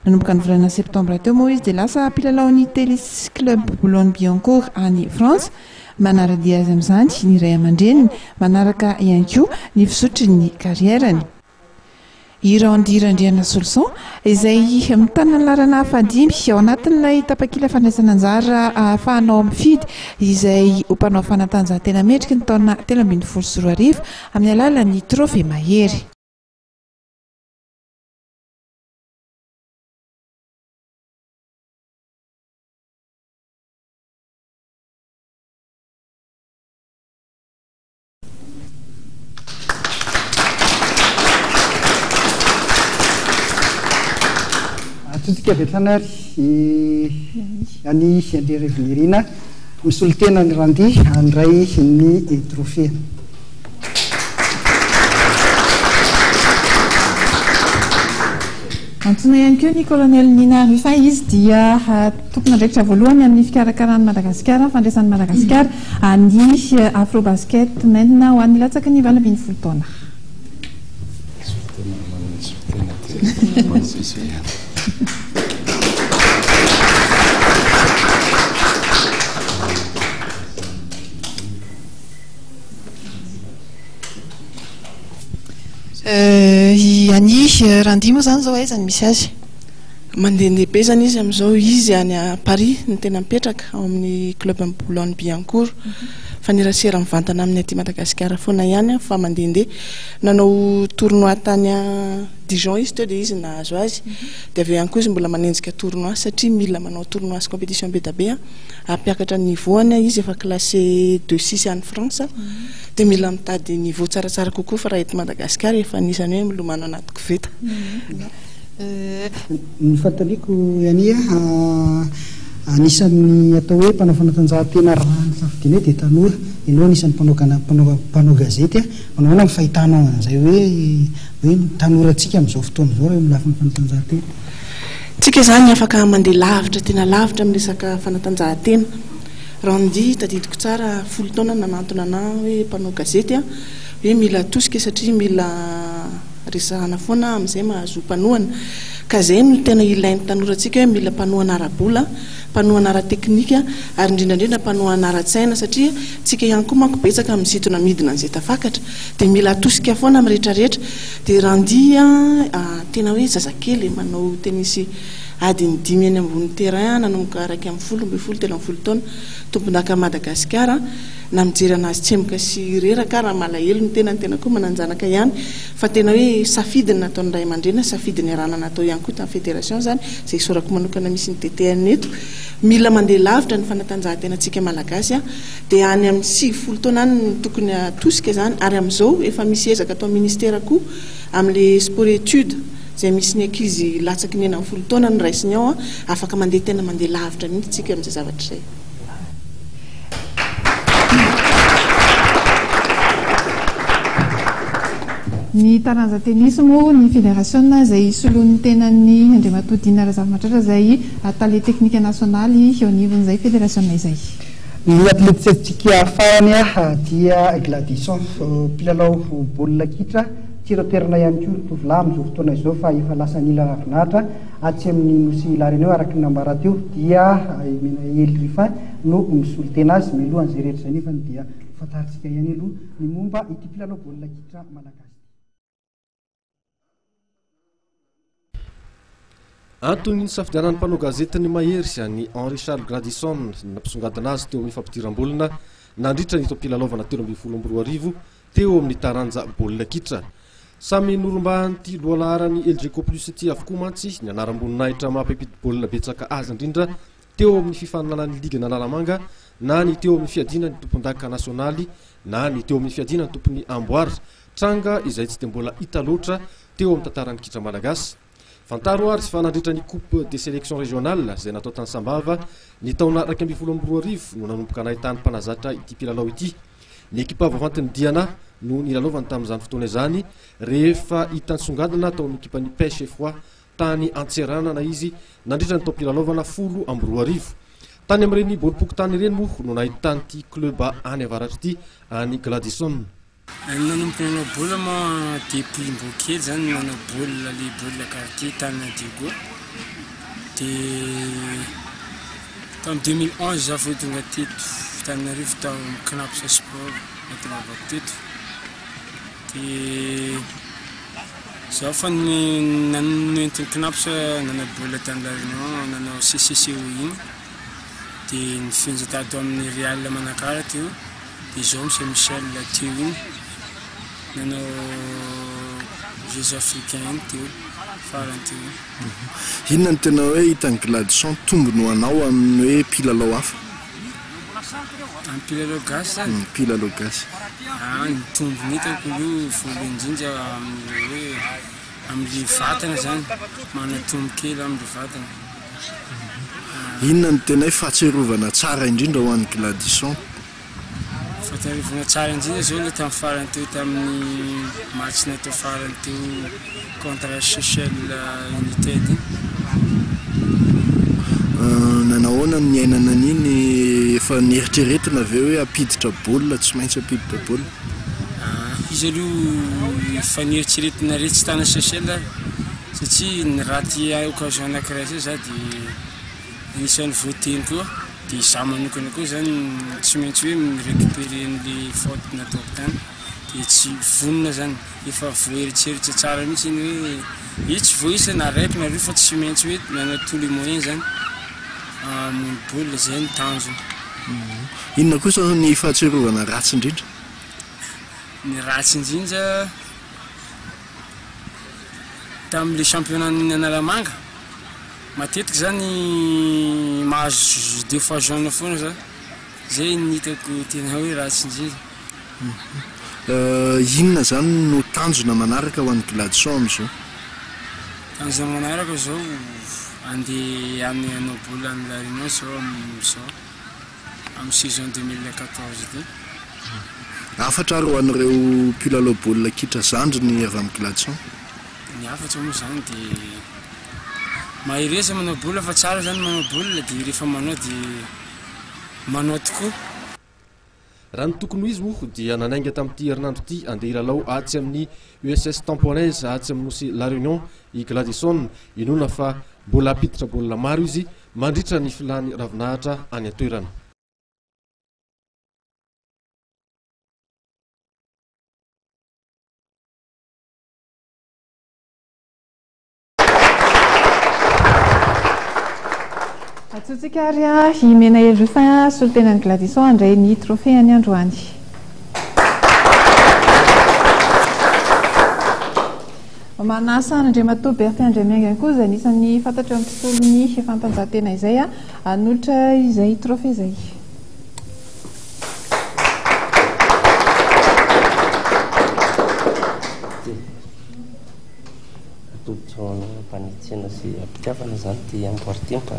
Nanomboka ny volana septambra teo moa izy dia lasa mpilalaon'ny Tennis Club Boulogne-Billancourt any Frantsa. Manara-dia azy amin'izany ny ray aman-dreniny, manaraka ihany koa ny fizotry ny karierany. I Randy Randrianasoloson, izay mitana ny laharana fahadimy ao anatin'ilay tapakila fandraisana anjara ahafahanao mifidy izay ho mpanao fanatanjahantena mendriky ny taona 2013 amin'ny alalan'ny Trophée Mahery. Antsointsika avy hatrany ary an'i Andriarivonirina misolo tena an'i Randy handray ny trophée. Antsoina ihany koa ny Colonel Nina Ruffin, izy dia tompon'andraikitra voalohany amin'ny fikarakaran'i Madagasikara ny fandresan'i Madagasikara ny Afrobasket Men ho an'ny latsaky ny 18 taona. I Annie Randy moa izany izao aiza no misy azy? Mandehandeha be izany izy amin'izao, izy any Paris no tena mipetraka, ao amin'ny club an'i Boulogne Billancourt. Mifanerasera mivantana aminy aty Madagasikara foana ihany aho fa mandehandeha. Nanao tournoi tany Dijon izy teo dia izy no nahazo azy. Dia avy eo ihany koa izy mbola manenjika tournoi satria mila manao tournoi sy compétition be dia be hampiakatra ny niveau-ny. Izy efa classé de six any France. Dia mila mitady niveau tsaratsara kokoa fa raha eto Madagasikara efa anisan'ny hoe milomano anaty koveta. Ny fanontaniako Yania, anisan'ny atao hoe mpanao fanatanjahantena raha ny safidianay dia tanora, ianao anisan'ny mpanao mpanao mpanao gazety, manao ahoana ny fahitanao an'izay hoe hoe ny tanorantsika amin'izao fotoana izao raha eo amin'ny lafiny fanatanjahantena? Tsika izany afaka mandeha lavitra tena lavitra amin'ny resaka fanatanjahantena. Randy, tadidiko tsara, folo taona nanantona anah hoe mpanao gazety an, hoe mila atosika satria mila resahana foana amin'izay mahazo mpanohana. Ka izay no tena ilain'ny tanorantsika hoe mila mpanohana ara-bola, mpanohana ara-teknika ary indrindra indrindra mpanohana ara-tsaina satria tsika ihany koa manko betsaka misintona midina an'izay tafakatra dia mila atosika foana amin'ny rehetra rehetra. Dia Randy an, tena hoe zazakely manao tenisy Adiny dimy eny ambony terrain nanomboka 11, 12, 13 taona, tompondaka Madagasikara, na mijery anazy tsemboka sy reraka ary malahelo ny tena, ny tena koa manan-janaka ihany, fa tena hoe safidy ny nataon'ny ray aman-dreny, safidy niarahana natao ihany koa tamin'ny fédération izany, izay isaorako manokana misy ny DTN eto. Mila mandeha lavitra ny fanatanjahantenantsika Malagasy, dia any amin'ny 90 taona any no tokony hatosika izany, ary amin'izao efa misy ezaka ataon'ny ministera koa amin'ilay sport études, Izay misy ny ankizy latsaky ny 16 taona no raisiny ao an, afaka mandeha tena mandeha lavitra mihitsy tsika amin'izay zavatra izay. Ny taranja tenisy moa ny federasiona izay soloin'ny tenan'ny Andriamatoa Dina Razafimahatratra izay tale teknika nasionaly eo anivon'izay federasiona izay. Ny atletintsika farany dia Gladison, mpilalao baolina kitra. Tsy eto an-toerana ihany koa ny tovolahy amin'izao fotoana izao fa efa lasa nila ravinahitra atsy amin'ny nosy La Réunion araka ny nambara teo dia i Menaely Rufin no misolo tena azy. Mialohan'izay rehetra izay nefa dia hofantarintsika ihany aloha ny momba ity mpilalao baolina kitra malagasy ity. Antony nisafidianan'ny mpanao gazetin'ny Mahery an'i Henri Charles Gradison ny nampisongadina azy teo amin'ny fampidiram-baolina nandritra ny taom-pilalaovana 2013 teo amin'ny taranja baolina kitra. Samy norombahan'ity lohalaharan'ny Elgeco Plus ity avokoa mantsy ny anaram-boninahitra maha mpampidi-baolina betsaka azy indrindra teo amin'ny fifaninanan'ny ligan'Analamanga na ny teo amin'ny fiadiana ny tompondaka nasionaly na ny teo amin'ny fiadiana ny tompon'ny amboara, tranga izay tsy dia mbola hita loatra teo amin'ny tantaran'ny kitra malagasy. Fantaro ary fa nandritra ny Coupe des sélections régionales izay natao tany Sambava ny taona 2011 no nanomboka nahitany mpanazatra ity mpilalao ity. Ny ekipa voafantin'ny Diana no nilalaovany tamin'izany fotoana izany rehefa hita nisongadina tao amin'ny ekipan'ny Pêche et Froid tany Antseranana izy nandritra ny taom-pilalaovana 2010. Tany amin'ireny baolim-pokontany ireny moa no nahitan'ity club any avaratra ity an'i Gladison. Nanomboka nanao baolina moa depuis mbo kely zany nanao baolina le baolina quartier tany Diego de tamin'ny 2011 za vao tonga teto Antananarivo tao amin'ny Cnaps Sport nahatongavako teto de za fa nentin'ny Cnaps nanao baolina tany La Réunion nanao CCCO iny de nifindra tato amin'ny Real Manakara teo. Dia izao Monsieur Michel teo iny nanao Jeux africains iny teo farany teo iny. Inona no tena hoe hitan'i Gladson tombony ho anao amin'ny hoe mpilalao hafa? Amin'ny mpilalao gasy zany? Mpilalao gasy. Ah, ny tombony hitako aloha voalohany indrindra amin'ny hoe amin'ilay vatana zany, manatombo kely amin'ilay vatana. Inona no tena hoe fahatsiarovana tsara indrindra ho an'i Gladison? Fahatsiarovana tsara indrindra zao le tamin'ny farany teo tamin'ny match natao farany teo contre Seychelles United iny. Nanahoana ny niainana an'iny? Efa neritreretina ve hoe hampiditra baolina, tsy maintsy hampiditra baolina? Izy aloha efa nieritreretina retsy tany Seychelles ary satria ni-rater occasion anankiray zay za dia anisan'ny voateny koa. Dia izaho manokana koa izany tsy maintsy hoe mi-recuperer an'ilay faute nataoko tany dia tsy vonona izany, efa voaeritseritra tsara mihitsy iny hoe io tsy voaisa na raiky na roa fa tsy maintsy hoe nanao tous les moyens izany hamono baolina, izay no tanjona. Inona kosa ny fahatsiarovana ratsy indrindra? Ny ratsy indrindra tamin'ilay championnat-n'ny Analamanga. Matetika zany mahazo deux fois jaune foana za, zay ny hitako tena hoe ratsy indrindra. Inona zany no tanjona manaraka ho an'i Gladson amin'izao? Tanjona manaraka zao andeha any hanao baolina any La Réunion zao amin'izao, amin'ny saison 2014 ity. Hafatra ary ho an'ireo mpilalao baolina kitra zandriny avy amin'i Gladson? Ny hafatra moa izany dia mahereza manao baolina fa tsara izany manao baolina dia rehefa manao dia manao tokoa. Raha ny tokony ho izy moa dia nanainga tamin'ity herinandro ity handeha hilalao atsy amin'ny USS Tamponnaise atsy amin'ny nosy La Réunion i Gladison. Inoana fa mbola hampiditra baolina maro izy mandritra ny filany ravinahitra any an-toerana. Antsointsika ary i Menael Ruffin, solontenan'i Gladison handray ny trophée-ny androany. Manasa an'Andriamatoa Berthin Andriamiainga ihany koa izay anisan'ny fantatra eo amin'ny tontolon'ny fanatanjahantena izay hanolotra izay trophée izay. Atolotra ho anao am-panitsiana sy am-pitiavana izany ity amboara ity mba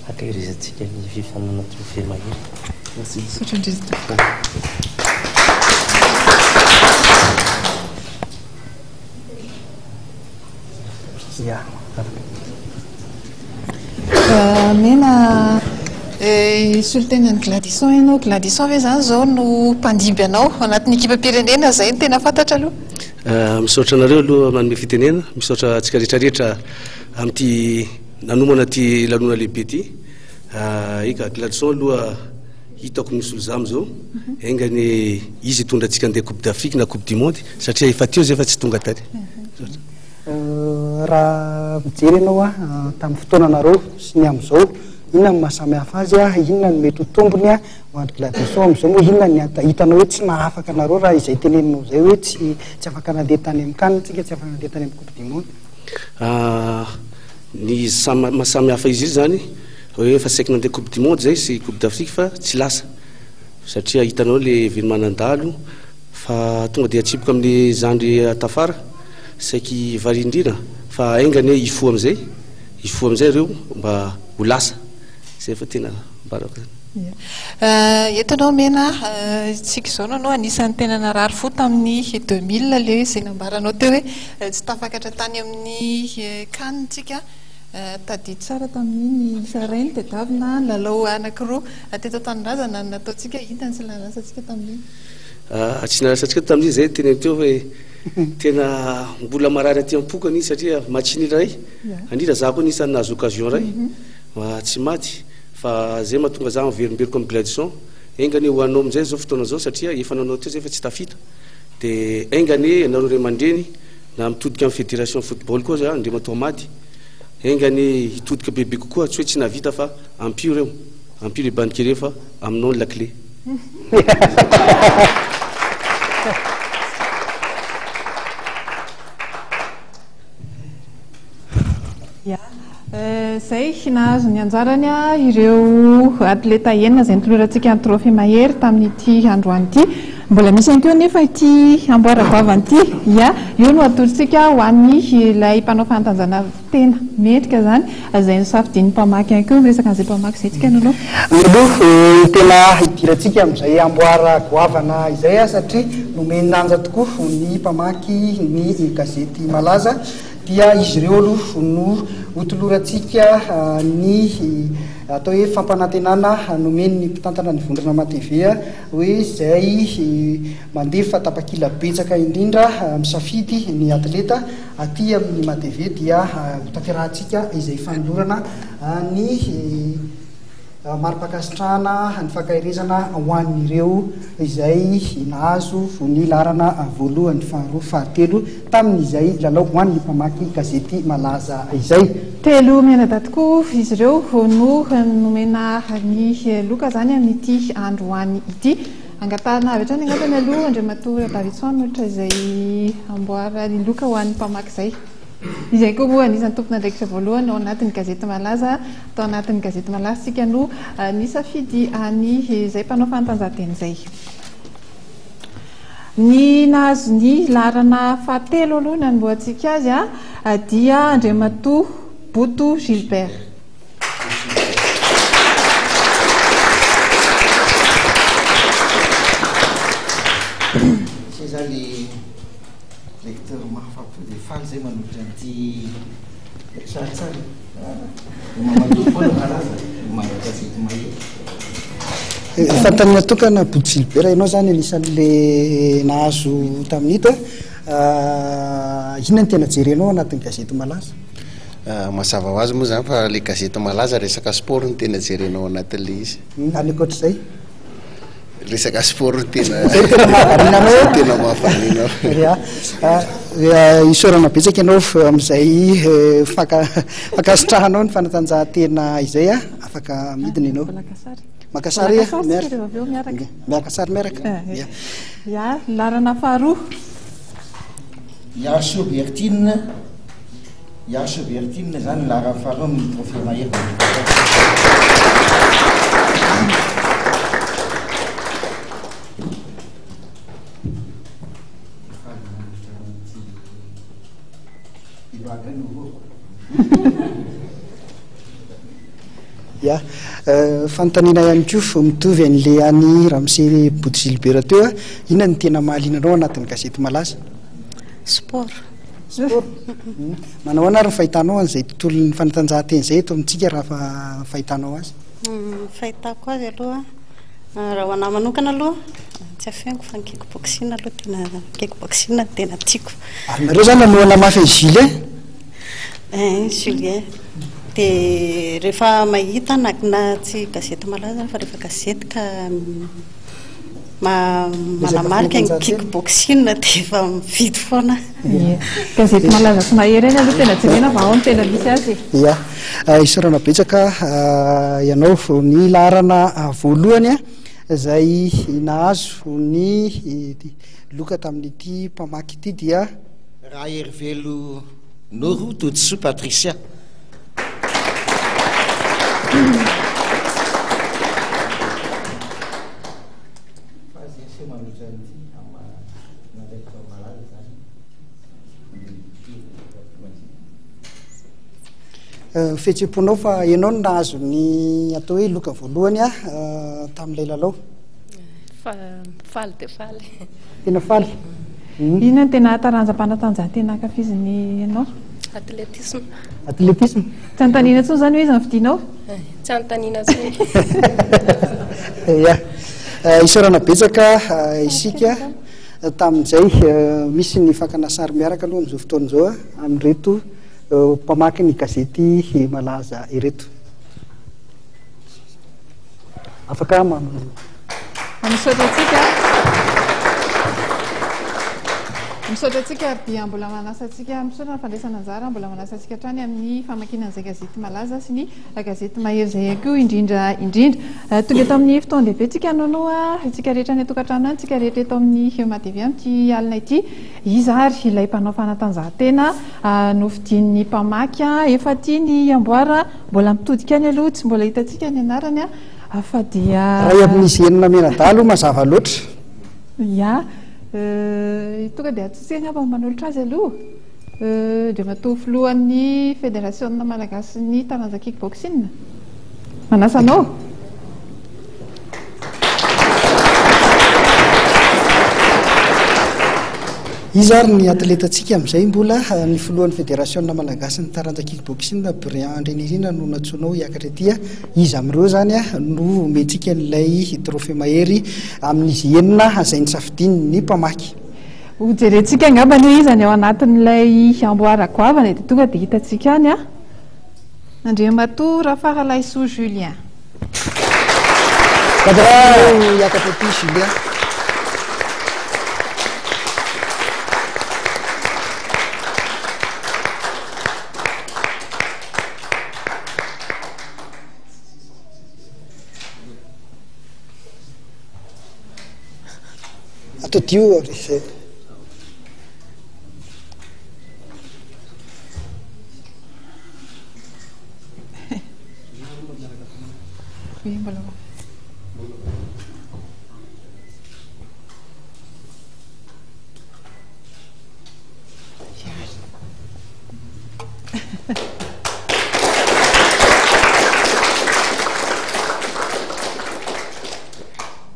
hankaherezantsika ny fifaninanana Trophée Mahery. Merci. Misaotra indrindra. Ya. Mena solontenan'i Gladison ianao. Gladison ve izany izao no mpandimby anao ao anatin'ny ekipam-pirenena? Izay no tena fantatra aloha. Misaotra anareo aloha manome fitenena, misaotra antsika rehetra rehetra amin'ity nanomana ity lanonana lehibe ity. Eka, Gladson aloha hitako misolo za amin'izao, enga anie izy hitondra antsika handeha Coupe d'Afrique na Coupe du Monde satria efa teo zay fa tsy tonga tany. Misaotra. Raha mijery ianao tamin'ny fotoananareo sy ny amin'izao, inona no maha samy hafa azy, inona no mety ho tombony ho an'i Gladison amin'izao moa inona ny anta hitanao hoe tsy nahafaka anareo raha izay teneninao izay hoe tsy tsy afaka nandeha tany amin'ny CAN tsika, tsy afaka nandeha tany amin'ny Coupe du Monde? Ny samy maha samy hafa izy io izany hoe efa saiky nandeha Coupe du Monde izay sy Coupe d'Afrique fa tsy lasa satria hitanao le événement nandalo fa tonga dia atsipiko amin'le zandry tafara saiky variandriana fa enga anie hifoha amin'izay hifoha amin'izay ireo mba ho lasa izay fa tena ambarako zany. Eto ianao Mena, isika izao no anisan'ny tena narary fo tamin'ny 2000 le izay nambaranao teo hoe tsy tafakatra tany amin'ny can tsika, tadidy tsara tamin'iny isa iray no tadiavina, lalao anankiroa teto an-tanindrazana no nataontsika, inona no tsy nahalasantsika tamin'iny? Tsy nahalasantsika tamin'iny izay teneno teo hoe tena mbola marary aty am-poko anie satria match nul iray, indrindra za koa anisan'ny nahazo occasion iray, tsy maty. Fa zay mahatonga za miverimberiko am Gladison, enga anie ho anao amin'izay zao fotoana zao satria efa nanao teo zay fa tsy tafita de enga anie ianareo ray aman-dreny na mitodika am federation football koa za Andriamatoa Hamady enga anie hitodika bebe kokoa tsy hoe tsy nahavita fa ampio reo, ampio le bandy kely reo fa aminao ny lakile. Ya. Izay, nahazo ny anjarany ireo atleta enina izay notolorantsika ny trophée Mahery tamin'ity androany ity. Mbola misy ihany koa anefa ity amboara goavana ity. Ia, io no atolotsika ho an'ny ilay mpanao fanatanjahana tena mendrika izany, izay nosafidian'ny mpamaky ihany koa. Miresaka an'izay mpamaky izay tsika Nolo. Nolo, tena hidirantsika amin'izay amboara goavana izay satria nomen-danja tokoa ny mpamaky ny gazety malaza dia izy ireo aloha no hotolorantsika ny atao hoe fampanantenana nomen'ny mpitantana ny vondrona MATV hoe izay mandefa tapakila betsaka indrindra misafidy ny atleta aty amin'ny MATV dia hotanterahantsika izay fanolorana ny Mari-pankasitrahana ny fankaherezana ho an'ireo izay nahazo ny laharana voalohany, faharoa, fahatelo tamin'izay lalao ho an'ny mpamaky gazety malaza izay. Telo mianadahy tokoa izy ireo no nomena ny loka izany amin'ity androany ity. Angatahana avy hatrany angamba mialoha Andriamatoa Davidson hanolotra izay amboara ny loka ho an'ny mpamaky izay. Izay koa moa anisan'ny tompon'andraikitra voalohany ao anatin'ny gazety malaza. Tao anatin'ny gazety malaza isika no nisafidy any izay mpanao fanatanjahantena izay. Ny nahazo ny laharana fahatelo aloha nanombohantsika azy dia Andriamatoa Boto Gilbert. Lecteur mahafapo dia faly zay manolotra an'ity sary tsara e. Mamatoa foana kalaza manao gazety mahery. Fanontaniana tokana Bodo Gilbert, ianao zany anisan'le nahazo tamin'ito a, inona no tena jerenao anatin'ny gazety malaza? Mazava ho azy moa zany fa le gazety malaza resaka sport no tena jerenao anatin'le izy. Any ankoatr'izay? Resaka sport no tena Zay tena mahavariana anao. Zay tena mahavariana ahy. Ya. Isaorana betsaka ianao amin'izay faka fankasitrahanao ny fanatanjahantena izay a. Afaka midina ianao. Maka sary. Maka sary Maka sary miaraka. rehefa avy eo miaraka. Miaraka sary miaraka. Ya. Ya, laharana faharoa. Iaso Bertine, Iaso Bertine zany laharana faharoa amin'ny trophée Mahery. Ya, fanontaniana ihany koa mitovy an'le an'i Ramose Bodo Gilbert teo a, inona no tena mahaliana anao anatin'ny gazety malaza? Sport. Sport. Manao ahoana ary ny fahitanao an'izay tontolon'ny fanatanjahantena izay eto amintsika raha fa fahitanao azy? Ny fahitako azy aloha, raha ho an'ahy manokana aloha, tsy afeniko fa ny kick-boxing aloha tena, kick-boxing no tena tiako. Ary nareo izany nanohana mafy an'i Julien? Ein, Julien. Dia rehefa mahita na na tsy gazety malaza fa rehefa gazety ka manamarika ny kick-boxing dia efa mividy foana. Ie. Gazety malaza sy mahery eny aloha tena jerena fa ao no tena misy azy e. Ia. Isaorana betsaka ianao vao ny laharana voalohany izay nahazo ny loka tamin'ity mpamaky ity dia. Raherivelo Noro Todisoa Patricia. Fihetseham-ponao fa ianao no nahazo ny atao hoe loka voalohany tamin'ilay lalao. Faly dia faly. Tena faly. Inona no tena taranjam-panatanjahantena ankafizin'ny ianao? Athlétisme. Athlétisme. Tsy anontaniana intsony izany hoe iza no fidinao? Tsy anontaniana intsony. Ya. Isaorana betsaka isika tamin'izay. Misy ny fakana sary miaraka aloha amin'izao fotoana izao amin'ireto mpamaky ny gazety malaza ireto. Afaka Misaotra antsika. Misaotra antsika ary dia mbola manasa antsika, misaotra ny fandraisana anjara, mbola manasa antsika hatrany amin'ny famakiana an'izay gazety malaza sy ny gazety mahery izay ihany koa indrindra indrindra. Tonga eto amin'ny fotoan-dehibe tsika Nono a, isika rehetra any an-tokantrano any, isika rehetra eto amin'ny Matv amin'ity alina ity. Iza ary ilay mpanao fanatanjahantena nofidian'ny mpamaky efa tia ny amboara? Mbola mitodika any aloha, tsy mbola hitantsika ny anarany fa dia. Iray amin'izy enina mianadahy aloha mazava loatra. Ya. Tonga dia antsointsika angamba ny manolotra azy aloha. Andriamatoa Filohan'ny Federasiona Malagasin'ny taranja Kick-boxing. Manasa anao. Iza ary ny atletantsika amin'izay mbola ny filohan'ny federasiona malagasin'ny taranja kick-boxing Brian Andrianirina no nantsoinao hiakatra ety. Iza amin'ireo izany no omentsika an'ilay trophée mahery amin'izy enina izay nisafidian'ny mpamaky? Hojerentsika angambany hoe iza ny ao anatin'ilay amboara goavana dia tonga dia hitantsika any. Andriamatoa Rafaralaisoa Julien. Gadrao hiakatra aty Julien. Atodiho ary izay.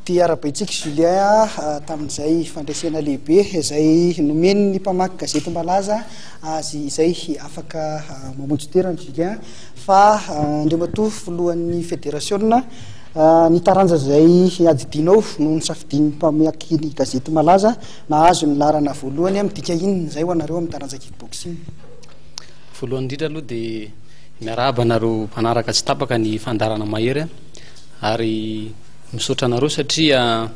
Dia arahabaintsika Julien a, tamin'izay fandresena lehibe izay nomen'ny mpamaky gazety malaza azy izay afaka mamonjy toerana Julien. Fa Andriamatoa Filohan'ny Federasiona, ny taranja izay iadidianao no nosafidian'ny mpamaky ny gazety malaza nahazo ny laharana voalohany, midika inona izay ho anareo amin'ny taranja kick-boxing? Voalohany indrindra aloha dia miarahaba anareo mpanaraka tsy tapaka ny fandaharana Mahery ary misaotra anareo satria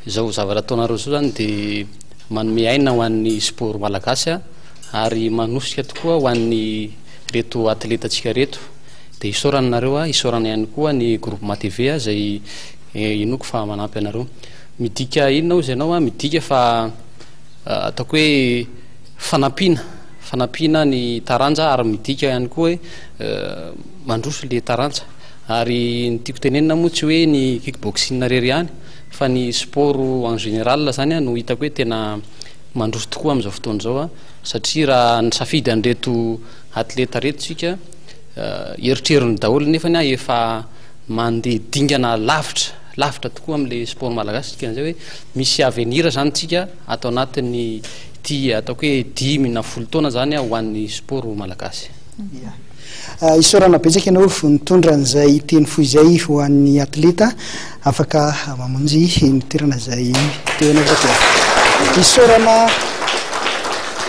izao zavatra ataonareo izao izany dia manome aina ho an'ny sport malagasy ary manosika tokoa ho an'ny reto atletantsika reto dia isaorana nareo a, isaorana ihany koa ny groupe MATV izay inoako fa manampy anareo. Midika inona hozy ianao a? Midika fa ataoko hoe fanampiana, fanampiana ny taranja ary midika ihany koa hoe mandroso le taranja. Ary ny tiako tenenina moa tsy hoe ny kick boxing irery ihany fa ny sport en général zany no hitako hoe tena mandroso tokoa amin'izao fotoana izao satria raha nisafidy an'ireto atleta ireto tsika eritreriny daholo nefany efa mandeha dingana lavitra lavitra tokoa amin'ilay sport malagasy, dikan'izay hoe misy avenir zany tsika ato anatin'ny ity ataoko hoe 5 na 10 taona zany ho an'ny sport malagasy. Ia. Isaorana betsaka ianao nitondra an'izay teny fohy izay ho an'ny atleta. Afaka mamonjy ny toerana izay teo ianao fa dia isaorana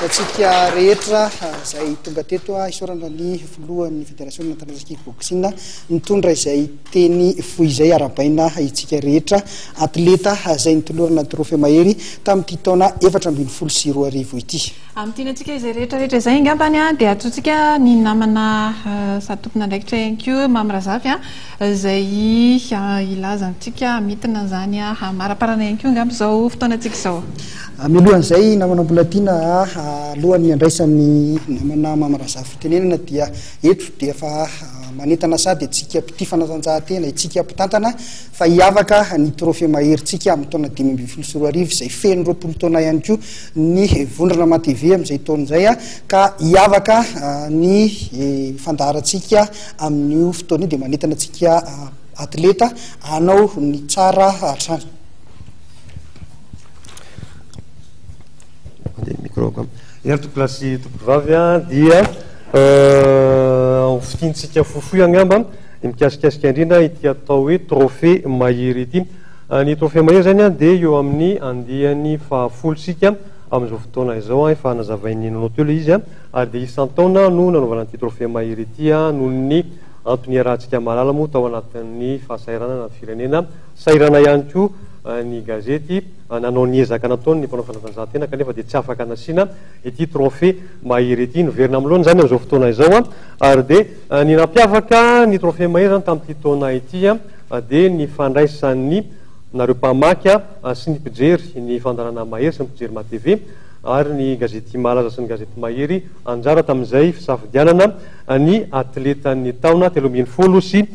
antsika rehetra izay tonga teto. Isaorana ny filohan'ny federasiona taranja kick-boxing nitondra izay teny fohy izay. Arahabaina itsika rehetra atleta izay nitolorana trophée mahery tamin'ity taona 2014 ity. Amintinantsika izay rehetra rehetra izay angambany dia antsointsika ny namana sady tompon'andraikitra ihany koa Mamy Razafy izay hilaza amintsika hamintina an'izany hamaraparana ihany koa angamba izao fotoanantsika izao. Mialohan'izay namana Mbolatiana a, alohan'ny handraisan'ny namana Mamy Razafy fitenenana dia eto dia efa manentana sady antsika mpitia fanatanjahantena, itsika mpitantana fa hiavaka ny trophée maherintsika amin'ny taona 2015 izay feno 20 taona ihany koa ny vondrona MATV amin'izay taona izay ka hiavaka ny fandaharantsika amin'io fotoana io dia manentana antsika atleta hanao ny tsara hatrany. Mandeha ny micro angamba. Eny ary tompokolahy sy tompokovavy dia ho fintintsika fohifohy angamba ny mikasikasika indrindra ity atao hoe trophée mahery ity. Ny trophée mahery izany dia eo amin'ny andiany fahafolo isika amin'izao fotoana izao, efa nazavain'ny Nono teo ilay izy ary dia isan-taona no nanaovana an'ity trophée mahery ity noho ny antony iarahantsika mahalala moa tao anatin'ny fahasahiranana ny firenena, sahirana ihany koa ny gazety nanao ny ezaka nataony ny mpanao fanatanjahantena kanefa dia tsy afaka nasiana ity trophée mahery ity. Niverina amin'ny laoniny izany amin'izao fotoana izao ary dia ny nampiavaka ny trophée mahery izany tamin'ity taona ity dia ny fandraisan'ny nareo mpamaky sy ny mpijery ny fandaharana Mahery sy ny mpijery MATV ary ny gazety Malaza sy ny gazety Mahery anjara tamin'izay fisafidianana ny atletan'ny taona 2013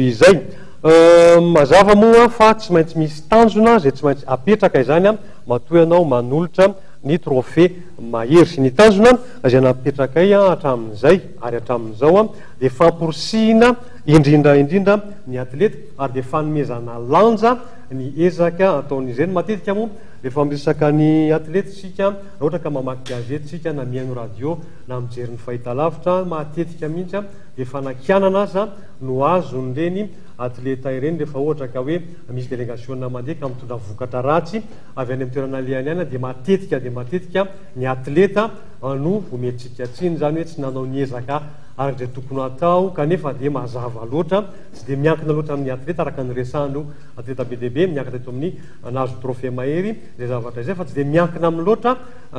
izay. Mazava moa fa tsy maintsy misy tanjona izay tsy maintsy apetraka izany matoa ianao manolotra ny trophée mahery. Ny tanjona izay napetrakay hatramin'izay ary hatramin'izao dia famporisihina indrindra indrindra ny atleta ary dia fanomezana lanja ny ezaka ataon'izy ireny. Matetika moa rehefa miresaka ny atleta isika, raha ohatra ka mamaky gazety isika na mihaino radio na mijery ny fahitalavitra, matetika mihitsy dia fanakianana aza no azon'ireny atleta ireny rehefa ohatra ka hoe misy delegasiona mandeha ka mitondra vokatra ratsy avy any amin'ny toerana alehany any dia matetika dia matetika ny atleta no omentsika tsiny izany hoe tsy nanao ny ezaka araka izay tokony hatao kanefa dia mazava loatra tsy dia miankina loatra amin'ny atleta araka ny resahan'ireo atleta be dia be miakatra eto amin'ny nahazo trophée mahery izay zavatra izay fa tsy dia miankina amin'ny loatra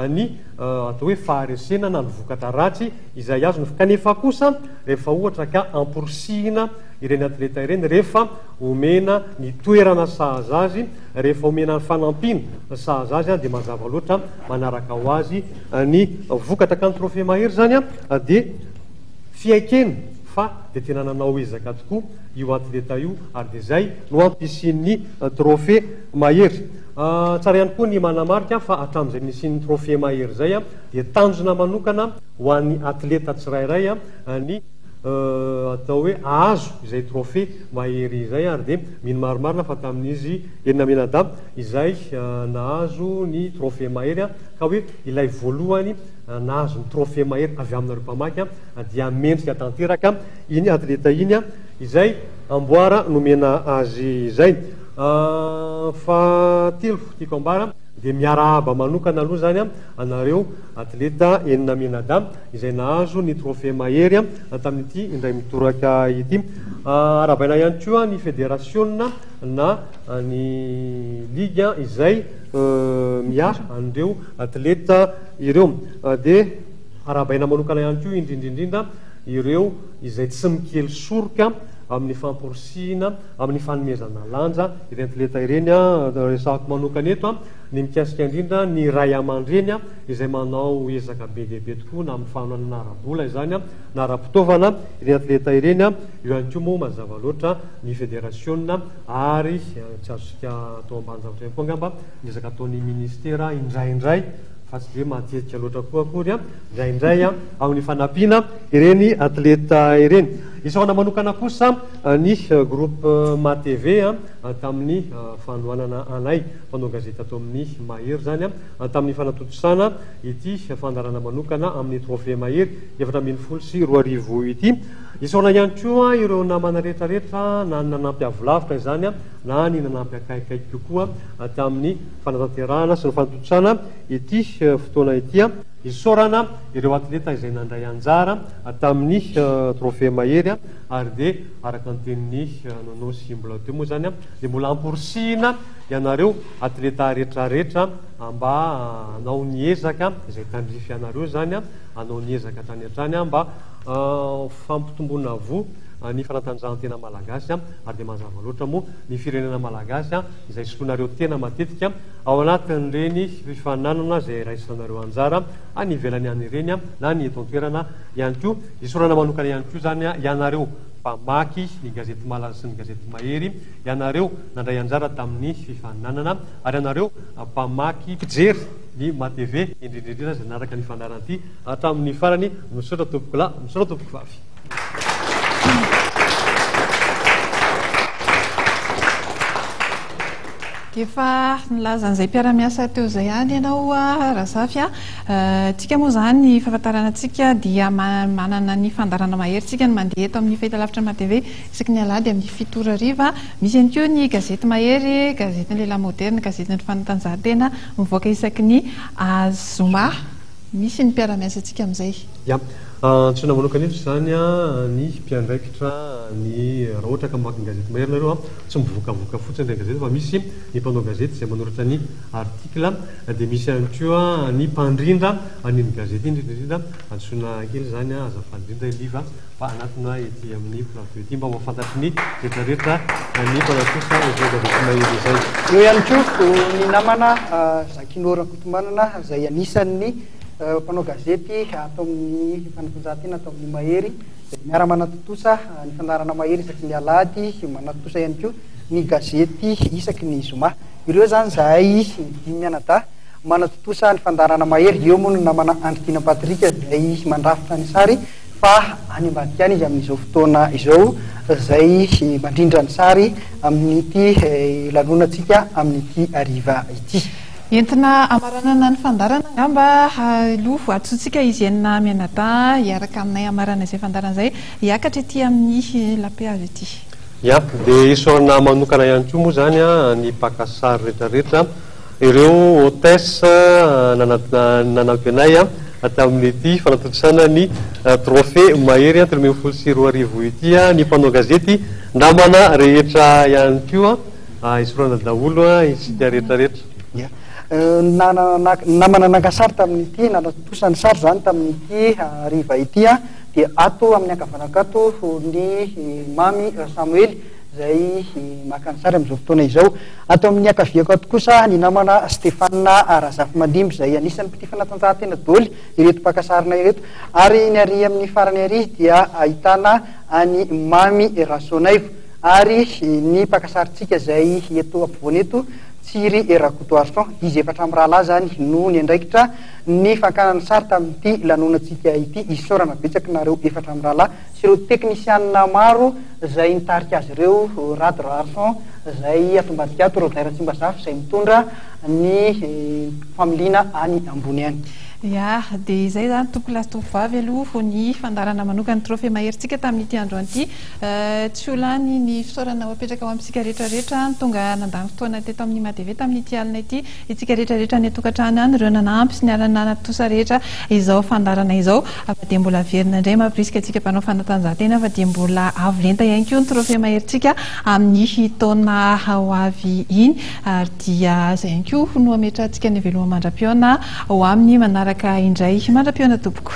ny atao hoe faharesena na ny vokatra ratsy izay azony kanefa kosa rehefa ohatra ka amporisihina ireny atleta ireny rehefa omena ny toerana sahaza azy, rehefa omena ny fanampiana sahaza azy dia mazava loatra manaraka ho azy ny vokatra. Ka ny trophée mahery izany dia fiaikena fa dia tena nanao ezaka tokoa io atleta io ary dia izay no antom-pisian'ny trophée mahery. Tsara ihany koa ny manamarika fa hatramin'izay nisian'ny trophée mahery izay dia tanjona manokana ho an'ny atleta tsirairay ny atao hoe ahazo izay trophée mahery izay ary dia mino marimarina fa tamin'izy enina mianadahy izay nahazo ny trophée mahery ka hoe ilay voalohany nahazo ny trophée mahery avy aminareo mpamaky dia mendrika tanteraka iny atleta iny izay amboara nomena azy izay. Fahatelo tiako ambara dia miarahaba manokana aloha izany anareo atleta enina mianadahy izay nahazo ny trophée mahery tamin'ity indray mitoraka ity. Arahabaina ihany koa ny federasiona na ny ligue izay miahy an'ireo atleta ireo. Dia arahabaina manokana ihany koa indrindra indrindra ireo izay tsy mikely soroka amin'ny famporisihina, amin'ny fanomezana lanja ireny atleta ireny. Resahako manokana eto ny mikasika indrindra ny ray aman-dreny izay manao ezaka be dia be tokoa na amin'ny fanohanana ara-bola izany na ara-pitaovana ireny atleta ireny, eo ihany koa moa mazava loatra ny federasiona ary tsy azontsika atao ambanin-javatra ihany koa angamba ny ezaka ataon'ny ministera indraindray fa tsy dia matetika loatra koa akory indraindray amin'ny fanampiana ireny atleta ireny. Isaorana manokana kosa ny groupe MATV tamin'ny fanohanana anay mpanao gazety ato amin'ny Mahery izany. tamin'ny fanatontosana ity fandaharana manokana amin'ny Trophée Mahery 2014 ity. Isaorana ihany koa ireo namana rehetra rehetra na ny nanampy avo lavitra izany na ny nanampy akaikikaiky kokoa tamin'ny fanatanterahana sy ny fanatontosana ity fotoana ity. Isaorana ireo atleta izay nandray anjara tamin'ny Trophée Mahery ary dia araka ny tenin'i Nono sy Mbola teo moa izany dia mbola amporisihina ianareo atleta retraretra mba hanao ny ezaka izay tandrify anareo izany, hanao ny ezaka hatrany hatrany mba fampitomboana voa ny fanatanjahantena malagasy ary dia mazava loatra moa ny firenena malagasy izay soloinareo tena matetika ao anatin'ireny fifaninanana izay raisanareo anjara any ivelany any ireny na ny eto an-toerana ihany koa. Isaorana manokana ihany koa izany ianareo mpamaky ny gazety Malaza sy ny gazety Mahery, ianareo nandray anjara tamin'ny fifaninanana ary ianareo mpamaky, mpijery ny MATV indrindra indrindra izay nanaraka ny fandaharana ity hatramin'ny farany. Misaotra tompokolahy, misaotra tompokovavy. Efa nilaza an'izay mpiara-miasa teo izay ihany ianao Razafy a. Tsika moa izany ny fahafantarana antsika dia manana ny fandaharana mahery tsika ny mandeha eto amin'ny fahitalavitra MATV isaky ny alahady amin'ny fito ora hariva. Misy ihany koa ny gazety Mahery, gazetin'ny lehilahy moderina, gazetin'ny fanatanjahantena mivoaka isaky ny zoma. Misy ny mpiara-miasa antsika amin'izay. Ya. Antsoina manokana eto izany ny mpiandraikitra ny, raha ohatra ka mamaky ny gazety Mahery nareo, tsy mivoakavoaka fotsiny ireny gazety fa misy ny mpanao gazety izay manoratra ny article, dia misy ihany koa ny mpandrindra an'iny gazety iny, indrindra indrindra antsoina kely izany, azafady indrindra i Liva. Mba hanatona ety amin'ny plateau ety mba ho fantatry ny rehetra rehetra ny mpanatontosa izao gazety mahery izay. Eo ihany koa ny namana Zakino Rakotomanana izay anisan'ny mpanao gazety ato amin'ny fanatanjahantena ato amin'ny Mahery. Miara-manatontosa ny fandaharana Mahery isaky ny alahady, manatontosa ihany koa ny gazety isaky ny zoma. Ireo izany izahay dimy mianadahy manatontosa ny fandaharana Mahery. Eo moa ny namana Andry Tiana Patrick izay mandrafitra ny sary fa any ambadika any izy amin'izao fotoana izao izay mandrindra ny sary amin'ity lanonantsika amin'ity hariva ity. Entina hamaranana ny fandaharana angamba aloha antsointsika izy enina mianadahy hiaraka aminay hamarana izay fandaharana izay hiakatra ety amin'ny lapehazo ety. Ya, dia isaorana manokana ihany koa moa izany ny mpaka sary rehetrarehetra, ireo hôtesse nanampy anay tamin'ity fanatontosana ny trophée Mahery 2013 ity, ny mpanao gazety namana rehetra ihany koa. Isaorana daholo isika rehetra rehetra. Ya. Namana naka sary tamin'ity, nanatontosa ny sary izany tamin'ity hariva ity dia ato amin'ny ankavanako ato ny Mamy Rasamoely izay maka ny sary amin'izao fotoana izao. Ato amin'ny ankaviako ato kosa ny namana Stéphane Razafimandimby izay anisan'ny mpitia fanatanjahantena daholo ireto mpaka sarina ireto. Ary ny ary amin'ny farany ary dia ahitana an'i Mamy Rasoanaivo. Ary ny mpaka sarintsika izay eto ampovoany eto, Tsiry Rakotoarison. Izy efatra mirahalahy izany no niandraikitra ny fakana ny sary tamin'ity lanonantsika ity. Isaorana betsaka nareo efatra mirahalahy sy ireo teknisianina maro izay nitarika azy ireo, Rado Raharison izay ato ambadika ato, Rodin Ratsimbazafy izay mitondra ny familiana any ambony any. Ya, dia izay izany tompokolahy sy tompovavy aloha ny fandaharana manokana ny Trophée Maherintsika tamin'ity androany ity. Tsy ho lany ny fisaorana ho apetraka ho amintsika rehetra rehetra ny tonga nandany fotoana teto amin'ny MADV tamin'ity alina ity. Itsika rehetra rehetra any an-tokantrano any, ireo nanampy sy niara-nanatontosa rehetra izao fandaharana izao. Fa dia mbola averina indray mampirisika antsika mpanao fanatanjahantena fa dia mbola avo lenta ihany koa ny trophée maherintsika amin'ny taona ho avy iny. Ary dia izay ihany koa no ametrahantsika ny veloma mandra-pihaona ho amin'ny manaraka indray. Mandra-pihaona tompoko.